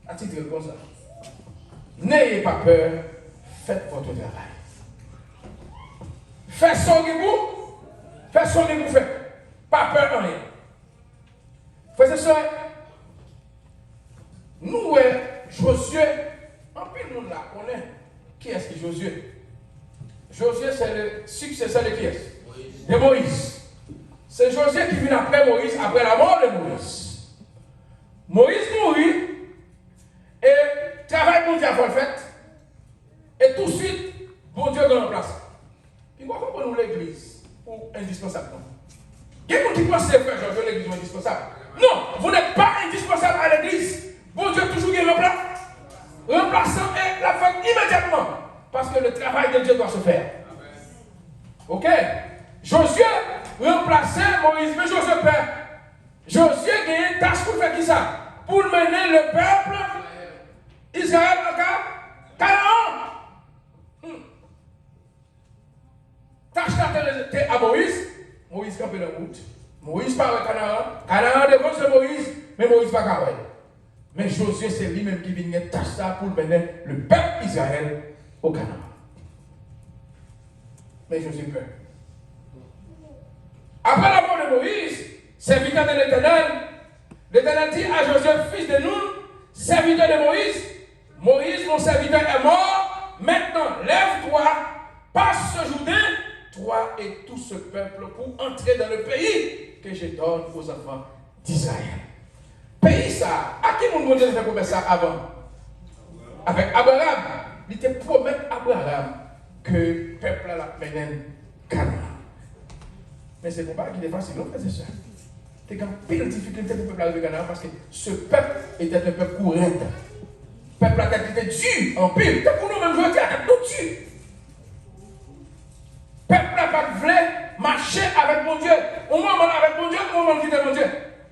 a titre konsa. N'ayez pas peur, faites votre travail. Fè sa w gen pou, fè sa w gen pou fè. Pa pè anyen. Frè e sè, nou wè Jozye, anpil moun la konnen kiyès ki Jozye. Jozye, se le successeur de kiyès? De Moyiz. Se Jozye ki vin apre Moyiz, apre la mort de Moïse. Moyiz mouri, Bondye a fè l fèt. E touswit, Bondye gen ranplasan. Piga w konprann ou legliz ou endispansab non. Gen moun ki panse frè Jòj yo legliz yo endispansab. Non, vous n'êtes pas indispensable à l'église. Bondye toujou gen ranpla-, ranplasan e l ap fèt imedyatman. Paske le travail de Dieu doit se faire. Ok? Jozye ranplase Moyiz, men Jozye pè. Jozye genyen tach pou l fè kisa? Pou l mennen le pèp Izrayèl an Ka-, Kanaan. Hmm. Tach la te, te a Moyiz. Moyiz kanpe nan wout. Moyiz pa wè Kanaan. Kanaan devan je Moyiz, men Moyiz pa ka wè l. Men Jozye se li menm ki vin gen tach sa pou l mennen le pèp Izrayèl o Kanaan. Men Jozye pè. Après la mort de Moïse, serviteur de l'Éternel, l'Éternel dit à Josué, fils de Nun, serviteur de Moïse, Moïse, mon serviteur, est mort. Maintenant, lève-toi, passe ce Jourdain, toi et tout ce peuple, pour entrer dans le pays que je donne aux enfants d'Israël. Peyi sa a, a ki moun Bondye te fè pwomès sa avan? Avèk Abraram. Li te pwomèt Abraram ke pèp la l ap mennen l Kanaan. Men se pa yon bagay ki te fasil, non, frè e sè. Te gen anpil difikilte pou pèp la rive Kanaan, paske ce peuple était un peuple cruel. Pèp la tèt li te di anpil. Tankou nou menm jodi a, tèt nou di. Pèp la pa t vle mache avèk Bondye. Yon moman l avèk Bondye, yon moman l kite Bondye.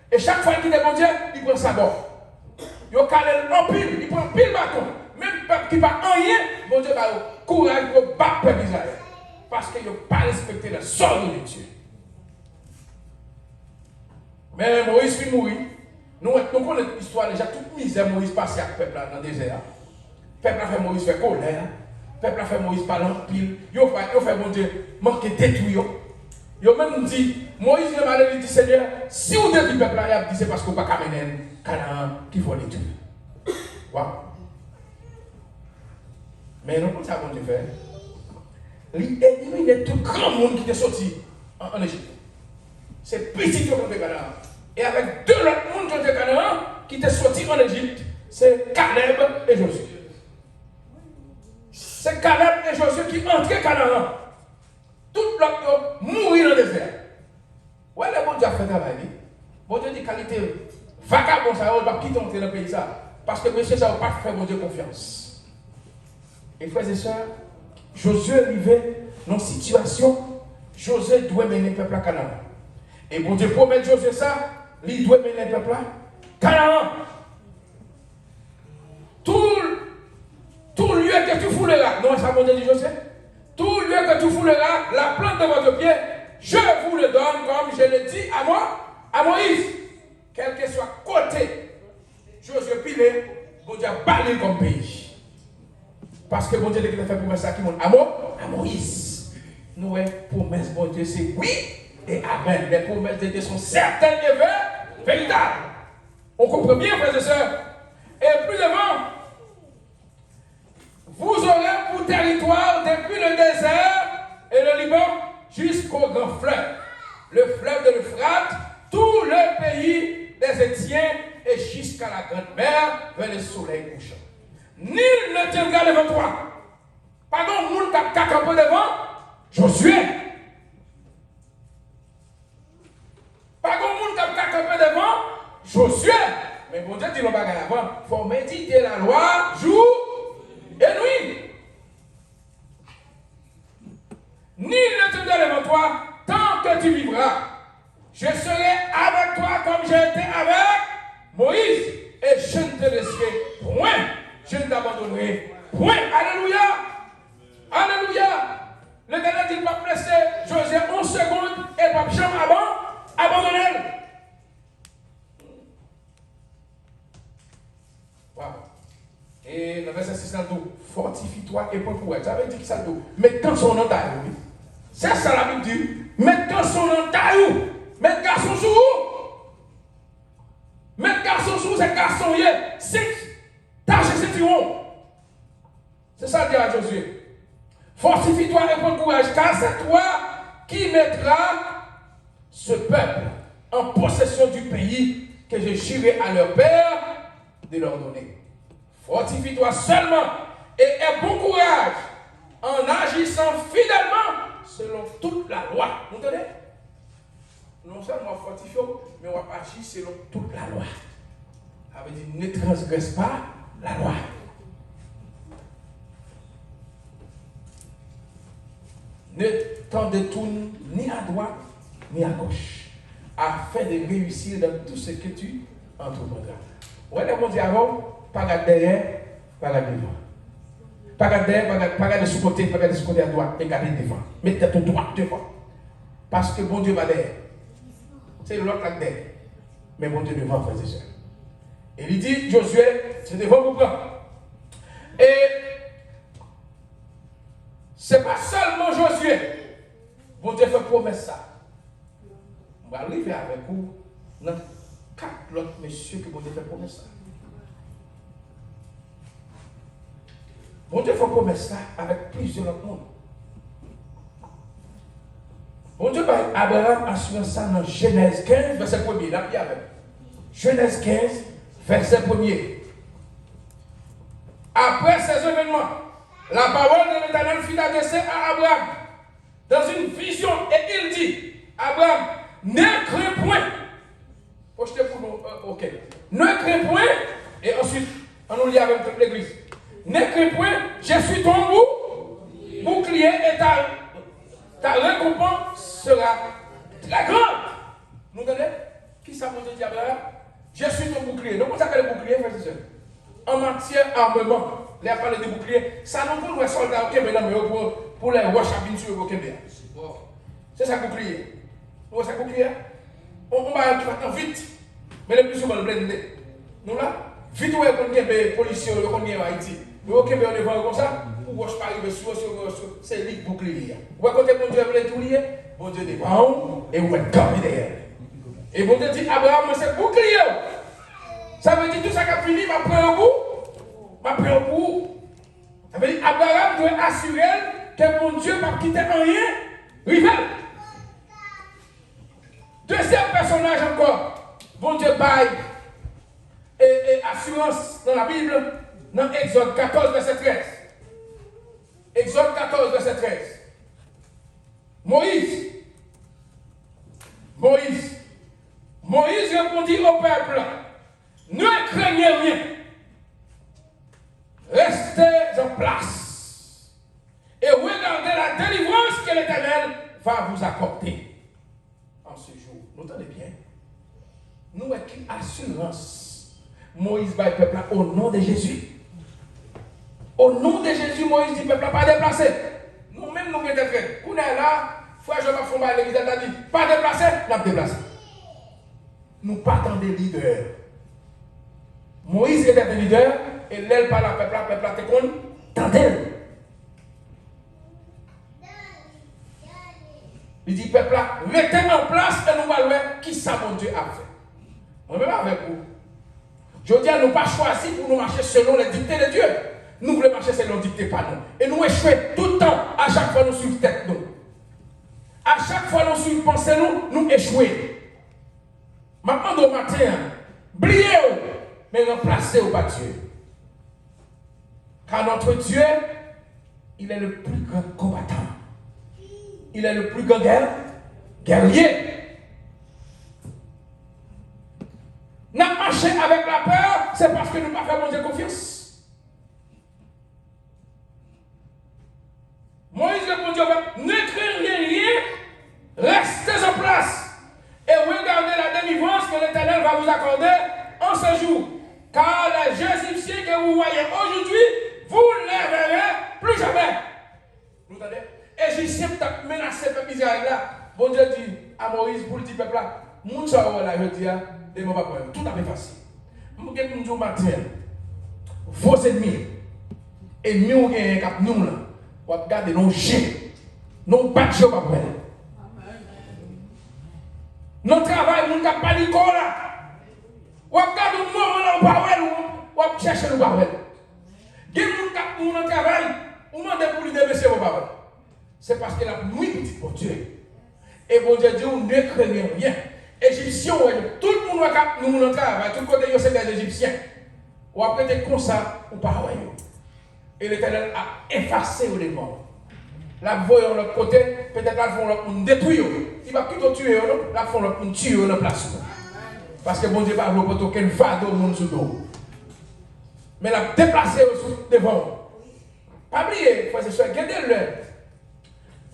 E chak fwa l kite Bondye, li pran sabò. Yo kale l anpil, li pran anpil baton. Menm pèp ki pa anyen, Bondye ba yo kouraj pou yo bat pèp Izrayèl. Paske yo pa respekte les ordres de Dieu. Men Moyiz fin mouri. Nou wè, nou konnen istwa deja, tout mizè Moyiz pase ak pèp la nan dezè a. Pèp la fè Moyiz fè kolè. Pèp la fè Moyiz pale anpil. Yo fè, yo fè Bondye manke detwi yo. Yo menm di, Moyiz menm ale, li di, Senyè, si w detwi pèp la, y ap di se paske w pa ka mennen n Kanaan ki fè w detwi. Waw. Men nou konn sa Bondye fè. Li elimine tout granmoun ki te soti an, an Ejip. Se pitit yo k antre Kanaan. E avèk de lòt moun ki antre Kanaan, ki te soti an Ejip, se Kalèb e Jozye. Se Kalèb e Jozye ki antre Kanaan. Tout lòt yo mouri nan dezè a. Ou wè lè Bondye ap fè travay li, Bondye di kalite vagabon sa yo, li p ap kite antre nan peyi sa. Paske mesye sa yo pa t fè Bondye konfyans. E frè e sè, Jozye rive nan sitiyasyon, Jozye dwe mennen pèp la Kanaan. E Bondye pwomèt Jozye sa, li dwe mennen pèp la Kanaan. Tout, tout lieu que tu fouleras, non, sa Bondye di Jozye, tout lieu que tu fouleras la plante de votre pied, je vous le donne comme je l'ai dit à moi, à Moïse. Kèlkeswa kote Jozye pile, Bondye ap ba li l kòm peyi. Paske Bondye te gentan fè pwomès sa ki moun? A Mo-, a Moyiz. Nou wè, pwomès Bondye se wi e amèn. Les promesses de Dieu sont certaines et vraies, véritables. On comprend bien, frères et sœurs. Et plus devant, vous aurez pour territoire depuis le désert et le Liban jusqu'au grand fleuve, le fleuve de l'Euphrate, tout le pays des Hétiens et jusqu'à la grande mer vers le soleil couchant. Nul ne tiendra devant toi. Pa gen moun k ap ka kanpe devan Jozye. Pa gen moun k ap ka kanpe devan Jozye. Men Bondye di l yon bagay avan. Fò w medite lalwa jou e nwi. Nul ne te devant toi tant que tu vivras. Je serai avec toi comme j'ai été avec Moïse, et je ne te laisserai point, je ne t'abandonnerai point. Alléluia! Alléluia! Letènèl di l p ap lese Jozye yon segonn e l p ap janm aban-, abandone l. Waw. E nan vèsè sis la, l di w, fortifie-toi et prends courage. Sa vle di ki sa l di w? Met kanson w nan tay ou, wi. Se sa Labib di, wi. Met kanson w nan tay ou. Met gason sou ou. Met gason sou ou, se gason w ye. Sent-, tache sentiwon w. C'est ça, dit à Josué. Fortifie-toi et prends courage, car c'est toi qui mettras ce peuple en possession du pays que j'ai juré à leur père de leur donner. Fortifie-toi seulement et aie bon courage en agissant fidèlement selon toute la loi. Nou tande? Non sèlman w ap fòtifye w, men w ap aji selon tout lalwa. Sa vle di, ne transgresse pas la loi. Ne t'en détourne ni à droite ni à gauche, afin de réussir dans tout ce que tu entreprendras. Ou wè, lè Bondye avè w, pa gad dèyè, pa gad devan. Pa gad dèyè, pa gad, pa gade sou kote, pa gade sou kote adwat, men gade devan. Met tèt ou dwat devan. Paske Bondye pa dèyè. Se lòt la k dèyè. Men Bondye devan, frè e sè. E li di Jozye, se devan pou pran. E se pa sèlman Jozye. Bondye fè pwomès sa. M pral rive avèk ou nan kat lòt mesye ke Bondye fè pwomès sa. Bondye fè pwomès sa avèk plizyè lòt moun. Bondye bay Abraram asirans sa nan Jenèz kenz, vèsè premye. N ap li avè m. Jenèz kenz, vèsè premye. Après ces événements, la parole de l'Éternel fut adressée à Abraham dans une vision, et il dit, Abraham, ne crains point. Pwojte pou nou, euh, ok. Ne crains point, et ensuite, an nou li avè m tout legliz. Ne crains point, je suis ton bou-, bouclier et ta, ta récompense sera très grande. Nou tande? Kisa Bondye di Abraram? Je suis ton bouclier. Nou konn sa k rele bouclier, frè e sè? An matyè ameman, lè y ap pale de bouclier, sa nou konn wè sòlda yo kenbe nan men yo pou, pou lè wòch ap vin sou yo pou yo kenbe a. Se sa k bouclier. Nou wè sa k bouclier a? On, on bagay ki pa tan vit, men le plus souvent l blende. Nou la, vit ou wè yo konn kenbe, polisye yo, yo konn gen yo Ayiti. Yo kenbe yo devan yo konsa, pou wòch pa rive sou yo, si yo gen wòch sou, se li k bouclier a. Ou wè kote Bondye vle di w li ye? Bondye devan w, e ou mèt kanpe dèyè l. E Bondye di, Abraram, mwen se bouclier w. Sa vle di, tout sa k ap vini, m ap pran yo pou, m ap pran yo pou ou. Sa vle di, Abraram dwe asire l ke Bondye p ap kite anyen rive l. Dezyèm pèsonaj ankò, Bondye bay e, e asirans nan Labib, nan Egzòd katòz, vèsè trèz. Egzòd katòz, vèsè trèz. Moyiz. Moyiz. Moïse répondit au peuple, ne craignez rien. Restez en place et regardez la délivrance que l'Éternel va vous accorder en ce jour. Nou tande byen. Nou wè ki asirans Moyiz bay pèp la, au nom de Jésus. Au nom de Jésus, Moyiz di pèp la, pa deplase. Nou menm nou gen tèt rèd. Kounye a la, frè Jòb ap fè yon bagay legliz la, ta di, pa deplase, n ap deplase. Nou pa tande lidè. Moyiz te tande lidè, e lè l pale ak pèp la, pèp la te konn tande l. Li di pèp la, rete an plas e nou pral wè kisa Bondye ap fè. Mwen menm avèk ou. Jodi a, nou pa chwazi pou nou mache selon les dictées de Dieu. Nou vle mache selon dikte pa nou. E nou echwe tout tan, a chak fwa nou swiv tèt nou. A chak fwa nou swiv panse nou, nou echwe. M ap mande w maten an, bliye w, men ranplase w pa Dye. Car notre Dieu, il est le plus grand combattant. Il est le plus grand guer-, guerrier. N ap mache avèk lapè, se paske nou pa fè Bondye konfyans. Moïse répondit au peuple, ne craignez rien, restez en place et regardez la délivrance que l'Éternel va vous accorder en ce jour. Car les Égyptiens que vous voyez aujourd'hui, vous ne les verrez plus jamais. Nou tande? Ejipsyen t ap menase pèp Izrayèl la. Bondye di a Moyiz pou l di pèp la, moun sa yo wè la jodi a, demen w p ap wè yo. Tout ap efase. M gen pou m di w maten an, vo zennmi, ennmi w genyen k ap nwi w lan, w ap gade nan je, nan w bat je w p ap wè l. Nan travay, moun k ap pale kò w la, w ap gade yon moman la w pa wè l, w ap chèche l ou pa wè l. Gen moun k ap nwi w nan travay, ou mande pou li demen se w pa wè l. Se paske l ap nwi pitit Bondye. E Bondye di w, ne craignez rien. Ejipsyen w wè yo, tout moun wè k ap nwi w nan travay, tout kote yo se des Égyptiens. W ap rete konsa, ou pa wè yo. E Letènèl ap efase yo devan w. L ap voye yon lòt kote, petèt l al fè yon lòt moun detwi yo. Li p ap kite w tiye yo, non. L ap fè yon lòt moun tiye yo nan plas ou. Paske Bondye pa vle w pote okenn fado moun sou do w. Men l ap deplase yo sou, devan w. Pa bliye, frè e sè, gen de lè,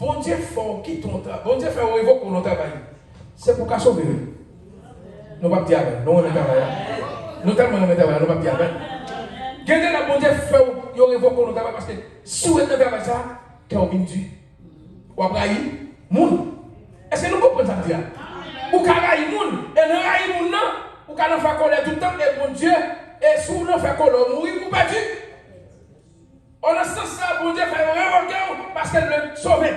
Bondye fè w kite yon tra-, Bondye fè w revoke w nan travay. Se pou w ka sove, wi. Nou p ap di amèn. Nou renmen travay la. Nou tèlman renmen travay la, nou p ap di amèn. Gen de lè Bondye fè w, yo revoke w nan travay paske si w ret nan travay sa, kè w vin di. W ap rayi moun. Èske nou konprann sa m di a? Ou ka rayi moun, e nan rayi moun nan, ou ka nan fè kòlè tout tan, e Bondye, e si w nan fè kòlè w mouri, ou pèdi. O nan sans sa, Bondye fè yo revoke w paske l vle sove.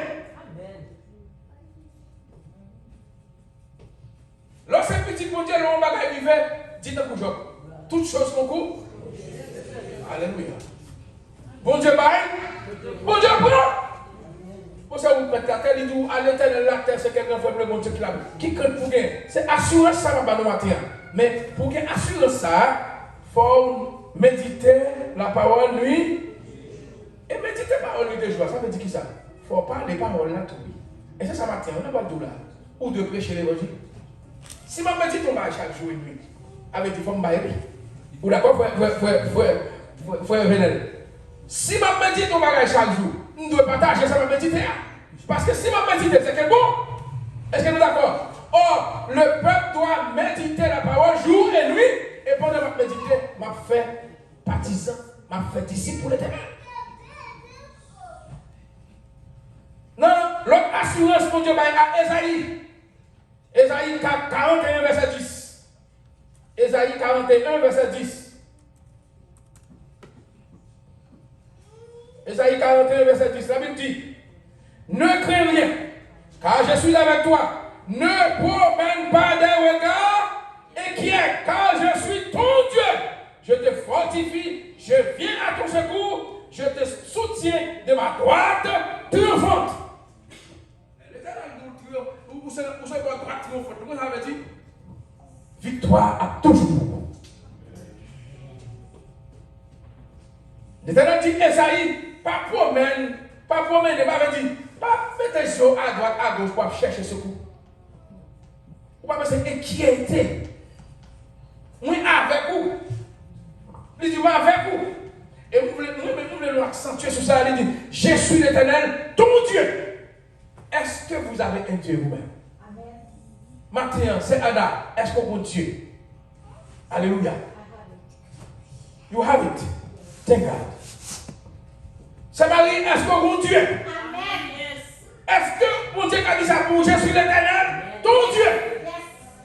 Lè w se pitit Bondye, lè yon bagay rive, di tankou Jòb. Tout chose concourent. Alelouya. Bondye bay, Bondye pran. Bon, se ou k mèt latè, li di w, à l'Éternel la terre, ce qu'elle renferme, le monde ce qu'il abrite. Ki krent pou gen? Se asirans sa m ap ba nou maten an. Men pou gen asirans sa, fò w medite lapawòl nwi. E medite pawòl nwi e jou a, sa vle di kisa? Fò w pale pawòl la tou, wi. E se sa maten an, nou pral di w la. Ou dwe preche levanjil. Si m ap medite yon bagay chak jou e nwi, sa vle di fò m bay li. Ou dakò, frè, frè, frè, frè, frè, frè Venel? Si m ap medite yon bagay chak jou, m dwe pataje sa m ap medite a. Paske si m ap medite, se ke l bon. Èske nou dakò? Or, le peuple doit méditer la parole jour et nuit, e pandan m ap medite, m ap fè patizan, m ap fè disip pou Letènèl. Nan lòt asirans Bondye bay a Ezayi, Ezayi ka-, karant e en, vèsè dis. Ezayi karant e en, vèsè dis. Ezayi karant e en, vèsè dis, la Bib di, Ne crains rien, car je suis avec toi. Ne promène pas des regards inquiets, car je suis ton Dieu. Je te fortifie, je viens à ton secours, je te soutiens de ma droite triomphante. Letènèl di w, ou, ou se, ou se bò dwat triyonfan. Ou konn sa vle di? Viktwa ap toujou pou ou. Letènèl di Ezayi, pa pwomèn, pa pwomène, pa vle di, pa mete je w adwat, agoch pou w ap chèche sekou. Ou pa bezwen enkyete. Mwen avèk ou. Li di, mwen avèk ou. E mwen vle, mwen, mwen vle nou aksantye sou sa, li di, Je suis l'Éternel, ton Dieu. Est-ce que vous avez un Dieu vous-même? Maten an, Sè Ada, èske w gon Dye? Alelouya. You have it. Thank God. Sè Mari, èske w gon Dye? Èske Bondye ka di sa pou ou? Je suis l'Éternel, ton Dieu.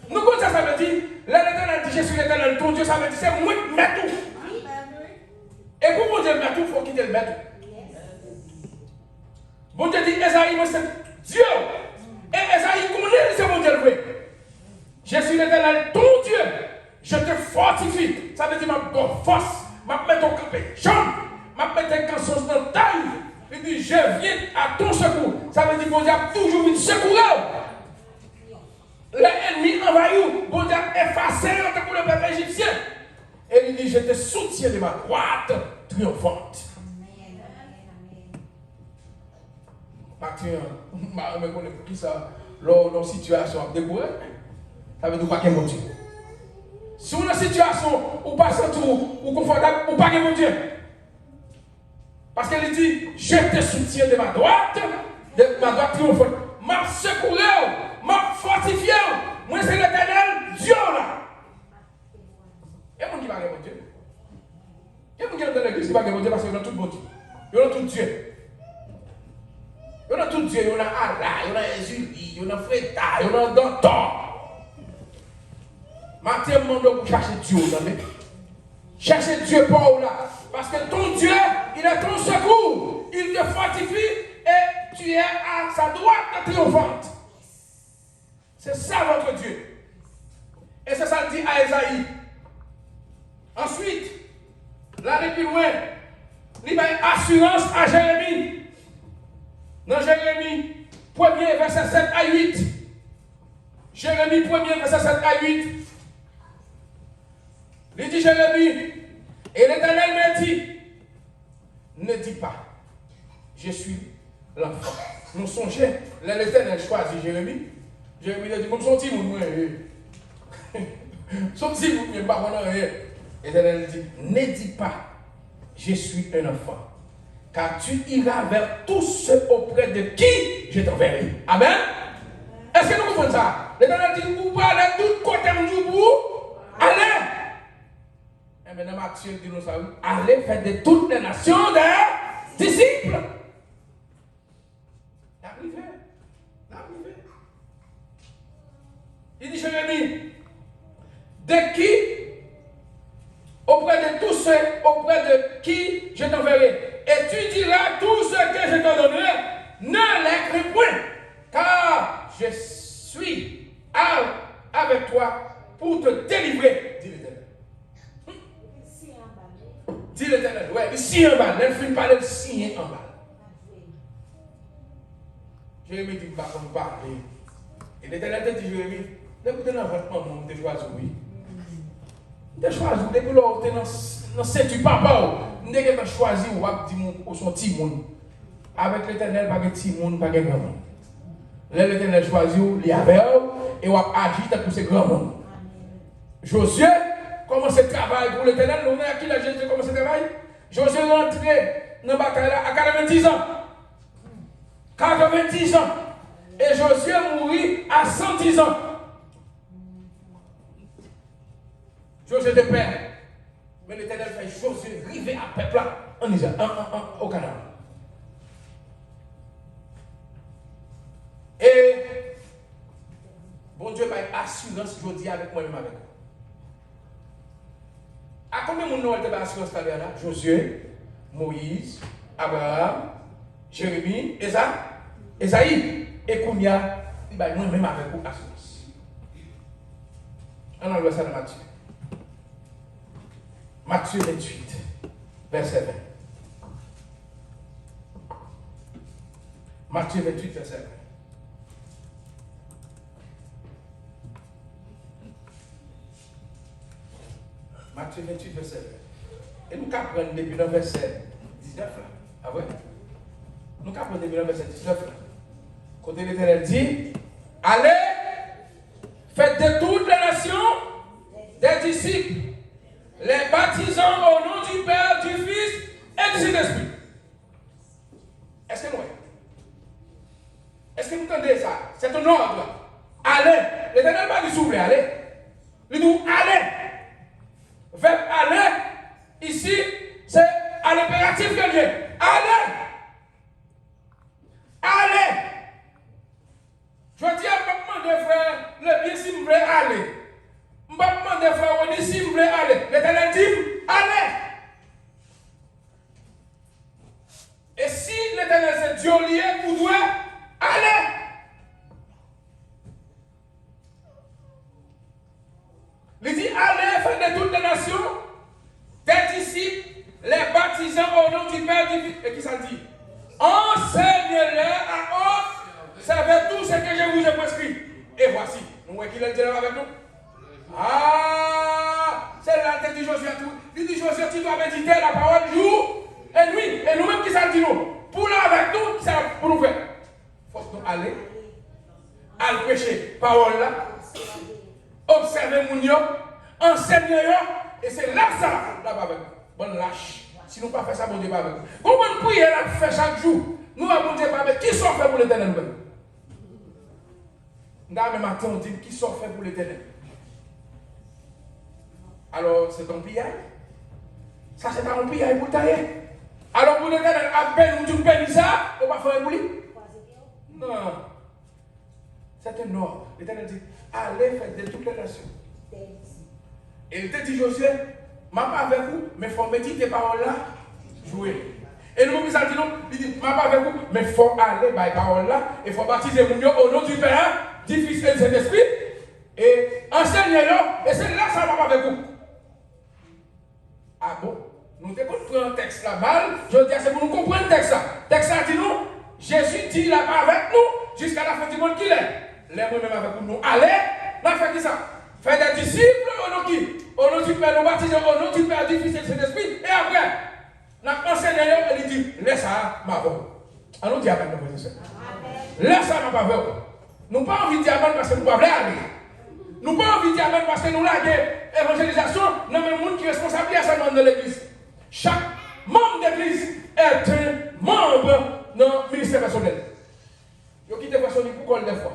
Nou konn sa sa vle di? Lè Letènèl di, Je suis l'Éternel, ton Dieu, sa vle di se mwen k mèt ou. E pou Bondye mèt ou, fò w kite l mèt ou. Bondye di Ezayi, mwen se Dye w. E Ezayi konnen li se Bondye l vre. Je suis l'Éternel, ton Dieu. Je te fortifie. Sa vle di m ap ba w fòs. M ap mete w kanpe djanm. M ap mete gansons nan tay. Li di, Je viens à ton secours. Sa vle di Bondye ap toujou vin sekoure w. Lè ènmi anvayi w, Bondye ap efase yo tankou le pèp ejipsyen. E li di, Je te soutiens de ma droite triomphante. Maten an, m pa renmen konnen poukisa lè w nan sitiyasyon ap dekouraje, sa vle di w pa gen Bondye. Si w nan sitiyasyon ou pa santi w, ou konfòtab, ou pa gen Bondye. Paske li di, Je te soutiens de ma droite, de ma droite triomphante. M ap sekoure w, m ap fòtifye w. Mwen se Letènèl, Dye w la. Gen moun ki pa gen Bondye. Gen moun ki nan legliz ki pa gen Bondye paske yo nan tout Bondye. Yo nan tout Dye. Yo nan tout Dye, yo nan Allah, yo nan Èzili, yo nan Freda, yo nan Dantò. Maten an, m mande w pou chache Dye w, tande. Chache Dye pa w la. Paske ton Dye, il est ton secours. Il te fortifie et tu es à sa droite triomphante. C'est ça votre Dieu. E se sa l di a Ezayi. Answit, l ale pi lwen, li bay asirans a Jeremi. Nan Jeremi premye, vèsè sèt a uit. Jeremi premye, vèsè sèt a uit. Li di Jeremi, Et l'Éternel me dit, ne dis pas, je suis l'enfant. Nou sonje, lè Letènèl chwazi Jeremi, Jeremi te di, mwen se yon timoun, mwen ye. Se yon timoun, mwen pa konn anyen. Letènèl di, ne dis pas, je suis un enfant, car tu iras vers tous ceux auprès de qui je t'enverrai. Amen. Èske nou konprann sa? Letènèl di, ou prale tout kote m di w pou ou ale. Enben, nan Matye, li di nou sa, wi. Allez, faites de toutes les nations des disciples. N ap rive. N ap rive. Li di Jeremi, de qui, auprès de tous ceux auprès de qui je t'enverrai, et tu diras tout ce que je t'ordonnerai, ne les crains point, car je suis avec toi pour te délivrer, dit l'Éternel. Di Letènèl, wè, li siyen anba l. Lè l fin pale, l siyen anba l. Jeremi di, m pa konn pale. E Letènèl te di Jeremi, depi w te nan vant manman w, m te chwazi w, wi. M te chwazi w depi lè w te nan, nan senti papa w. M te gentan chwazi w, w ap di m ou se yon timoun. Avèk Letènèl, pa gen timoun, pa gen granmoun. Lè Letènèl chwazi w, li avè w, e w ap aji tankou se granmoun. Jozye kòmanse travay pou Letènèl, nou konnen a ki laj Jozye kòmanse travay? Jozye rantre nan batay la a katrevenndizan. Katrevenndizan. E Jozye mouri a sandizan. Jozye te pè. Men Letènèl fè Jozye rive ak pèp la ann Izrayèl, an, an, an, o Kanaan. E Bondye bay asirans jodi a avèk mwen menm avèk ou. A konbyen moun Noèl te bay asirans talè a la? Jozye, Moyiz, Abraram, Jeremi, Eza, Ezayi. E kounye a, li bay mwen menm avèk ou asirans. Ann al wè sa nan Matye. Matye venntuit, vèsè ven. Matye venntuit, vèsè ven. Matye venntuit, vèsè ven. E nou ka pran depi nan vèsè diznèf la. A vre? Nou ka pran depi nan vèsè diznèf la. Kote Letènèl di, allez, faites de toutes les nations des disciples, les baptisant au nom du Père, du Fils et du Saint-Esprit. Èske nou wè? Èske nou tande sa? C'est un ordre. Allez. Letènèl pa di si w vle ale. Li di w ale. Vèb ale, isi, se a lenperatif ke l ye. Ale. Ale. Jodi a, m p ap mande frè Lebyen si m vle ale. M p ap mande frè Rony si m vle ale. Letènèl di m, ale. E si Letènèl se Dye w li ye, ou dwe ale. Li di, allez, faites de toutes les nations des disciples, les baptisant au nom du Père, du Fils. E ki sa l di? Enseignez-les à observer tout ce que je vous ai prescrit. Et voici, nou wè ki lè l di l ap avèk nou? Ah, se la l te di Jozye tou. Li di Jozye, tu dois méditer la parole jour et nuit. E nou menm, ki sa l di nou? Pou l avèk nou, ki sa pou nou fè? Fòk nou ale, al preche pawòl la, obsève moun yo, ansèye yo, e se lè sa l ap avèk nou. Bann lach. Si nou pa fè sa, Bondye pa avèk nou. Gon bann priyè n ap fè chak jou, nou wè Bondye pa avèk. Kisa w fè pou Letènèl menm? M ta renmen maten w di m kisa w fè pou Letènèl. Alò, se ta yon piyay? Sa se ta yon piyay pou l ta ye? Alò, pou Letènèl ap beni w, di w beni sa, ou pa fè anyen pou li? Non. C'est un ordre. Letènèl di, allez, faites de toutes les nations. E l te di Jozye, m ap avèk ou, men fò w medite pawòl la jou e nuit. E nou menm ki sa l di nou? Li di, m ap avèk ou, men fò w ale bay pawòl la, e fò w batize moun yo, au nom du Père, du Fils et du Saint-Esprit. E ansèye yo, e se lè sa m ap avèk ou. A bon? Nou te konn pran tèks la mal, jodi a se pou nou konprann tèks la. Tèks la di nou, Jezi di l ap avèk nou jusqu'à la fin du monde. Kilè? Lè mwen menm avèk ou nou ale, n ap fè kisa? Fè de disip, o non ki? O non du Père, nou batize o non du Père, du Fils et du Saint-Esprit, e apre, n ap ansenye yo, e li di, lè sa a, m avè w. An nou di amèn, non, frè e sè. Lè sa a, m ap avè w. Nou pa anvi di amèn paske nou pa vle ale. Nou pa anvi di amèn paske nou lage evanjelizasyon nan men moun ki responsab li a sèlman nan legliz. Chaque membre d'église est un membre nan ministè pèsonèl. Yo kite fè soni pou kò l dèfwa.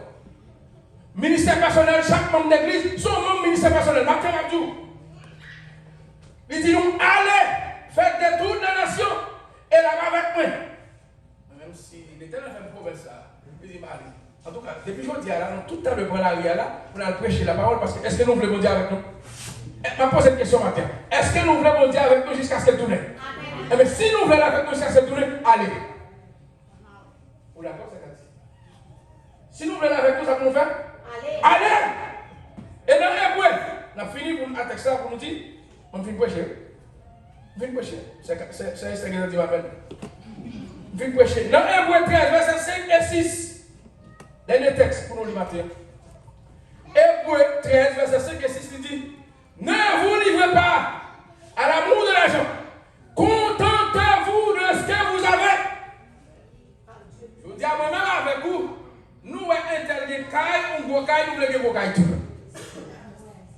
Ministè pèsonèl, chak manm legliz, se yon manm ministè pèsonèl. Maten, m ap di w. Li di nou, ale, faites de toute la nation, et l ap avèk mwen. Menm si Letènèl fè m pwomès sa, li di m ale. Antouka, depi jodi a la, nou tout talè pran lari a la, pou n al preche lapawòl, paske èske nou vle Bondye avèk nou? E, m ap poze n kesyon maten. Èske nou vle Bondye avèk nou jiskaske l tounen? Enben, si nou vle l avèk nou jiskaske l tounen, ale. Ou dakò, sè Kati? Si nou vle l avèk nou, sa pou nou fè? Ale! Ale! E nan Ebre, n ap fini pou n, a tèks la pou nou di, mwen m fin preche, wi. M fin preche. Sè, sè, sè Estè gentan di m apèn. M fin preche. Nan Ebre trèz, vèsè senk e sis. Dènye tèks pou nou li maten an. Ebre trèz, vèsè senk e sis, li di, Ne vous livrez pas à l'amour de l'argent. Contentez-vous de ce que vous avez. Jodi a, mwen menm avèk ou, nou wè entèl gen kay, yon gwo kay, nou vle gen gwo kay tou.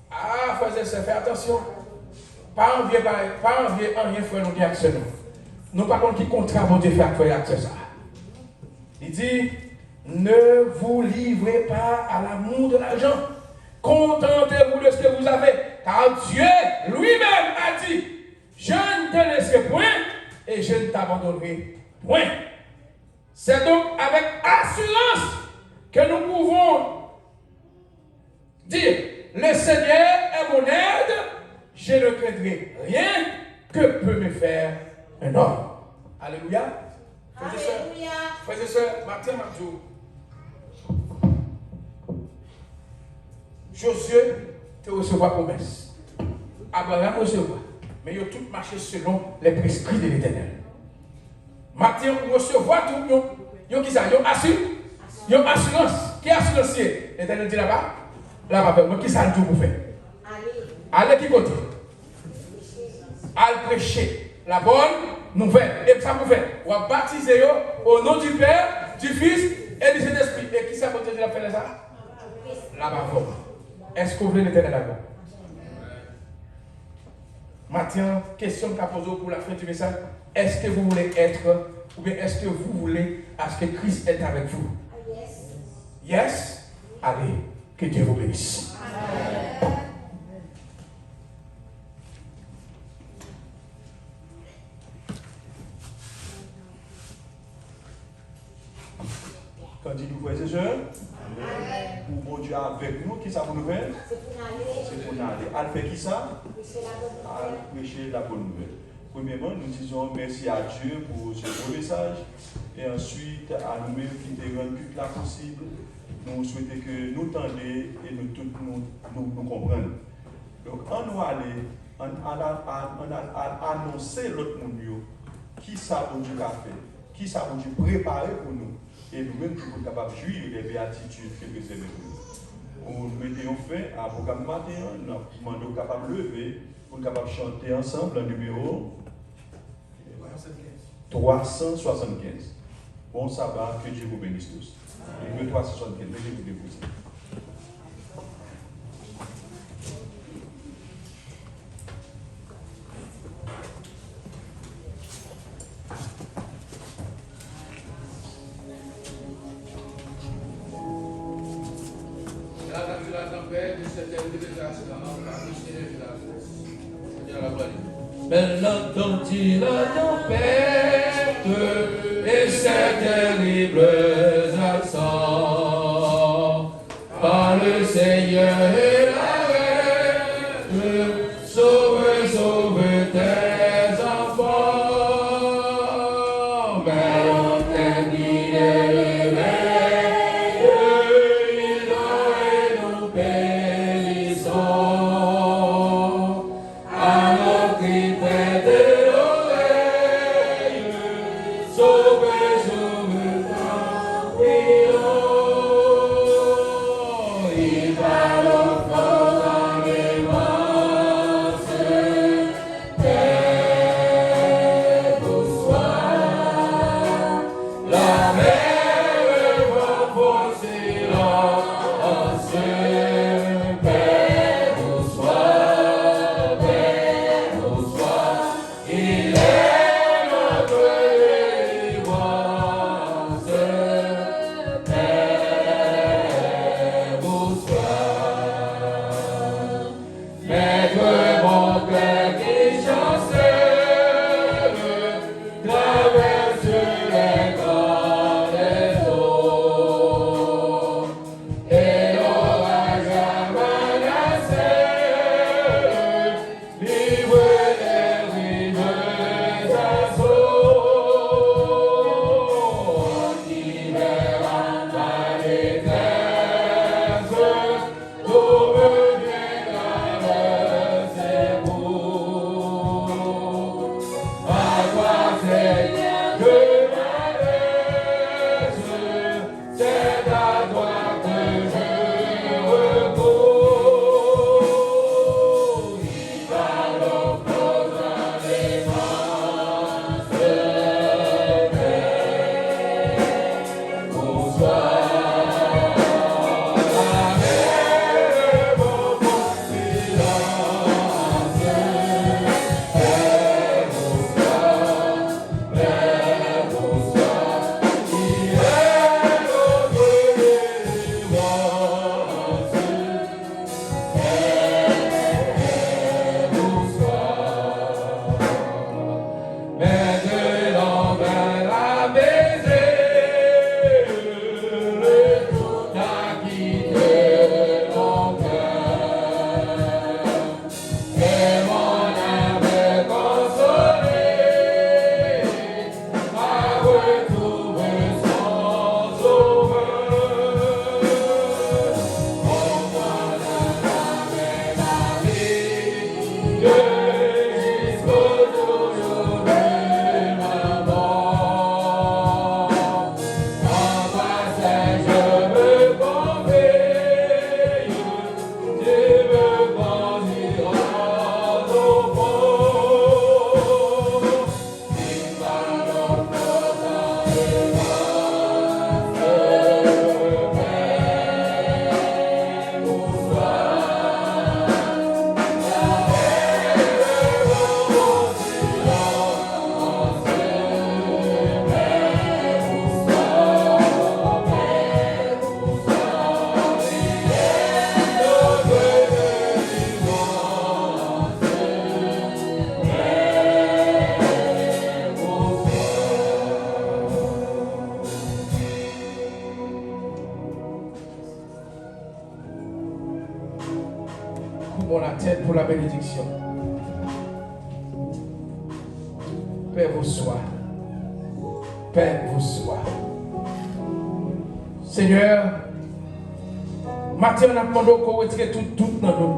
A, frè e sè, fè atansyon. Pa anvye, pa, pa anvye anyen frè nou gen ak sè nou. Nou pa konn ki kontra Bondye fè ak frè e ak sè sa. Li di, ne vous livrez pas à l'amour de l'argent. Contentez-vous de ce que vous avez, car Dieu lui-même a dit, je ne te laisserai point et je ne t'abandonnerai point. C'est donc avec assurance que nous pouvons dire, le Seigneur est mon aide, je ne craindrai rien, que peut me faire un homme. Alelouya. Frè e sè, frè e sè, maten m ap di w, Jozye te resevwa pwomès. Abraram resevwa. Men yo tout mache selon les prescrits de Letènèl. Maten, ou resevwa tou yon, yon kisa? Yon asi-, yon asirans. Ki asirans ye? Letènèl di l ap, l ap avè w. Men kisa l di w pou fè? Ale ki kote? Al preche la bonne nouvelle. E sa pou fè? W ap batize yo o non du Père, du Fils et du Saint-Esprit. E kisa Bondye di l ap fè lè sa a? L ap avè w. Èske w vle Letènèl avè w? Maten an, kesyon m ka poze w pou la fen di mesaj, est-ce que vous voulez être, oubyen est-ce que vous voulez à ce que Christ est avec vous? Yes? Allez, que Dieu vous bénisse. Kandid ou frè e sè? Pou Bondye avèk nou, kisa pou nou fè? Se pou n ale. Se pou n ale. Al fè kisa? Preche la bonne nouvelle. Al preche la bonne nouvelle. Premyèman, nous disons merci à Dieu pour ce beau message. Et ensuite, à nous-mêmes qui te rann culte la posib, nou swete ke nou tande e nou tout nou, nou, nou konprann. Donk, ann nou ale, ann al, ann al, al anonse lòt moun yo kisa Bondye ka fè, kisa Bondye prepare pou nou, e nou menm tou pou n kapab jwi des béatitudes ke l rezève pou nou. Pou nou mete yon fen a pwogram maten an, n ap mande w kapab leve pou n kapab chante ansanm nan nimewo twa san swasannkenz. Bon sabbat, que Dieu vous bénisse tous. Nimewo twa san swasannkenz, mete pou depoze. Belle entendit la tempête et ses terribles accents. Par le Seigneur et l'arrête, sauve, sauve tes enfants. Belle entendit les réveils, ils donnent et nous périssons. Alors qu'il prête l'oreille, sauve, sauve, t'en prions. Il parle au fort en aimant, Benediksyon. Pè, bonswa. Pè, bonswa. Senyè, maten an, n ap mande w ke w retire tout dout nan nou.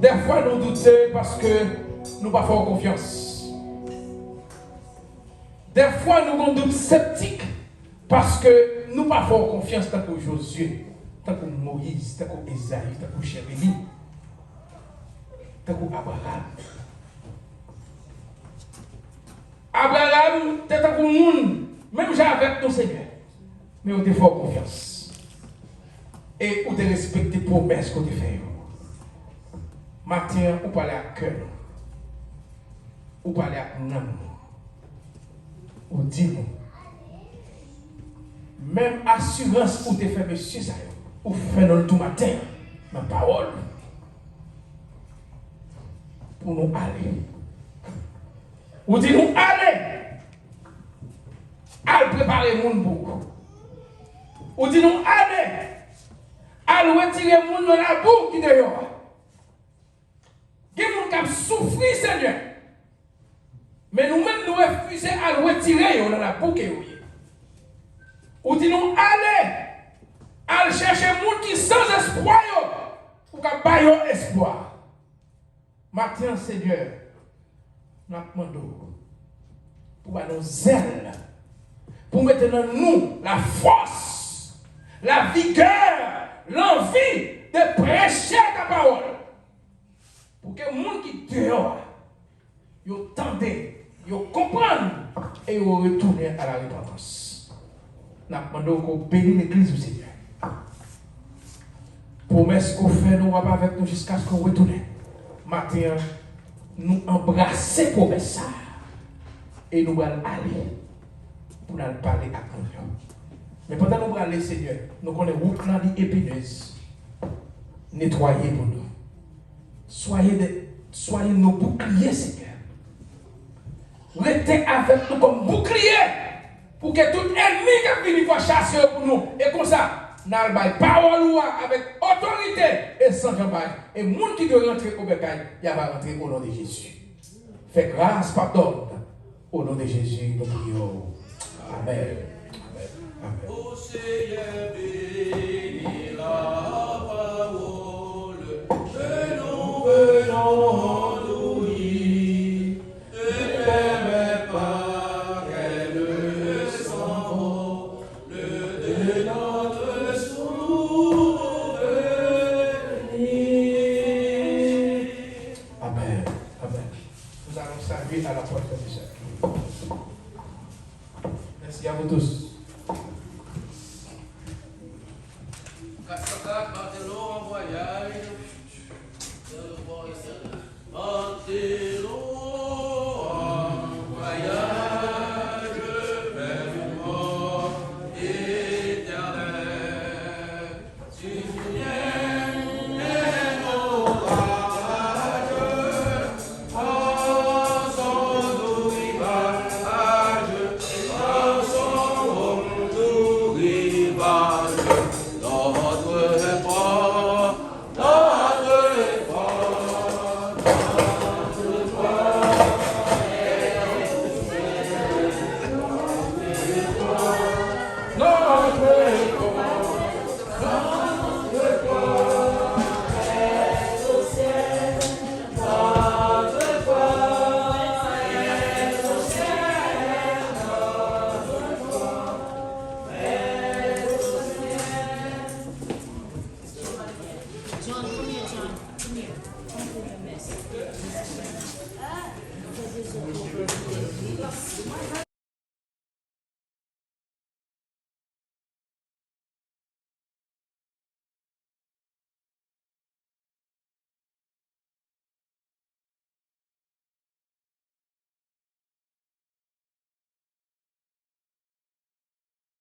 Dèfwa nou doute paske nou pa fè w konfyans. Dèfwa nou gen dout septik paske nou pa fè w konfyans tankou Jozye, tankou Moyiz, tankou Ezayi, tankou Jeremi, tankou Abraram. Abraram te tankou moun, menm jan avèk nou, Senyè. Men ou te fè w konfyans. E ou te respekte pwomès ke w te fè yo. Maten an, ou pale ak kè nou. Ou pale ak nanm nou. Ou di nou, menm asirans ou te fè mesye sa yo, ou fè nou l tou maten an, nan pawòl ou. Pou nou ale. Ou di nou, ale! Al prepare moun pou ou. Ou di nou, ale! Al retire moun nan labou ki deyò a. Gen moun k ap soufri, Senyè. Men nou menm, nou refize al retire yo nan labou ke yo ye. Ou di nou, ale! Al chèche moun ki san espwa yo. Ou ka ba yo espwa. Maten an, Senyè, n ap mande w pou ba nou zèl, pou mete nan nou lafòs, lavigè, lanvi de preche ta pawòl. Pou ke moun ki deyò a, yo tande, yo konprann e yo retounen a la repantans. N ap mande w ke w beni legliz ou, Senyè. Pwomès ke w fè nou, w ap avèk nou jiskaske w retounen. Maten an, nou anbrase pwomès sa a e nou pral ale pou n al pale ak moun yo. Men pandan nou prale, Senyè, nou konnen wout lan li epinez. Netwaye pou nou. Soyez des, soyez nos boucliers, Senyè. Rete avèk nou kòm boukliye, pou ke tout ènmi k ap vini pou chase yo pou nou. E konsa, n al bay pawòl ou a avèk otorite e san janbay. E moun ki dwe rantre o bèkay, y a va rantre o non de Jezi. Fè gras, padone. O non de Jezi, nou priye w. Amèn. Amèn. Amèn. O Seyè, beni lapawòl ke nou venons d'ouïr. Ne permets pas qu'elle s'envole de notre souvenir. Amen. Amen. Nous allons saluer à la porte de chacun. Merci à vous tous. Quatre cent quatre, Martello en voyage vers le port éternel. Martello en voyage vers le port éternel. John, come here, John. Come here. Come here.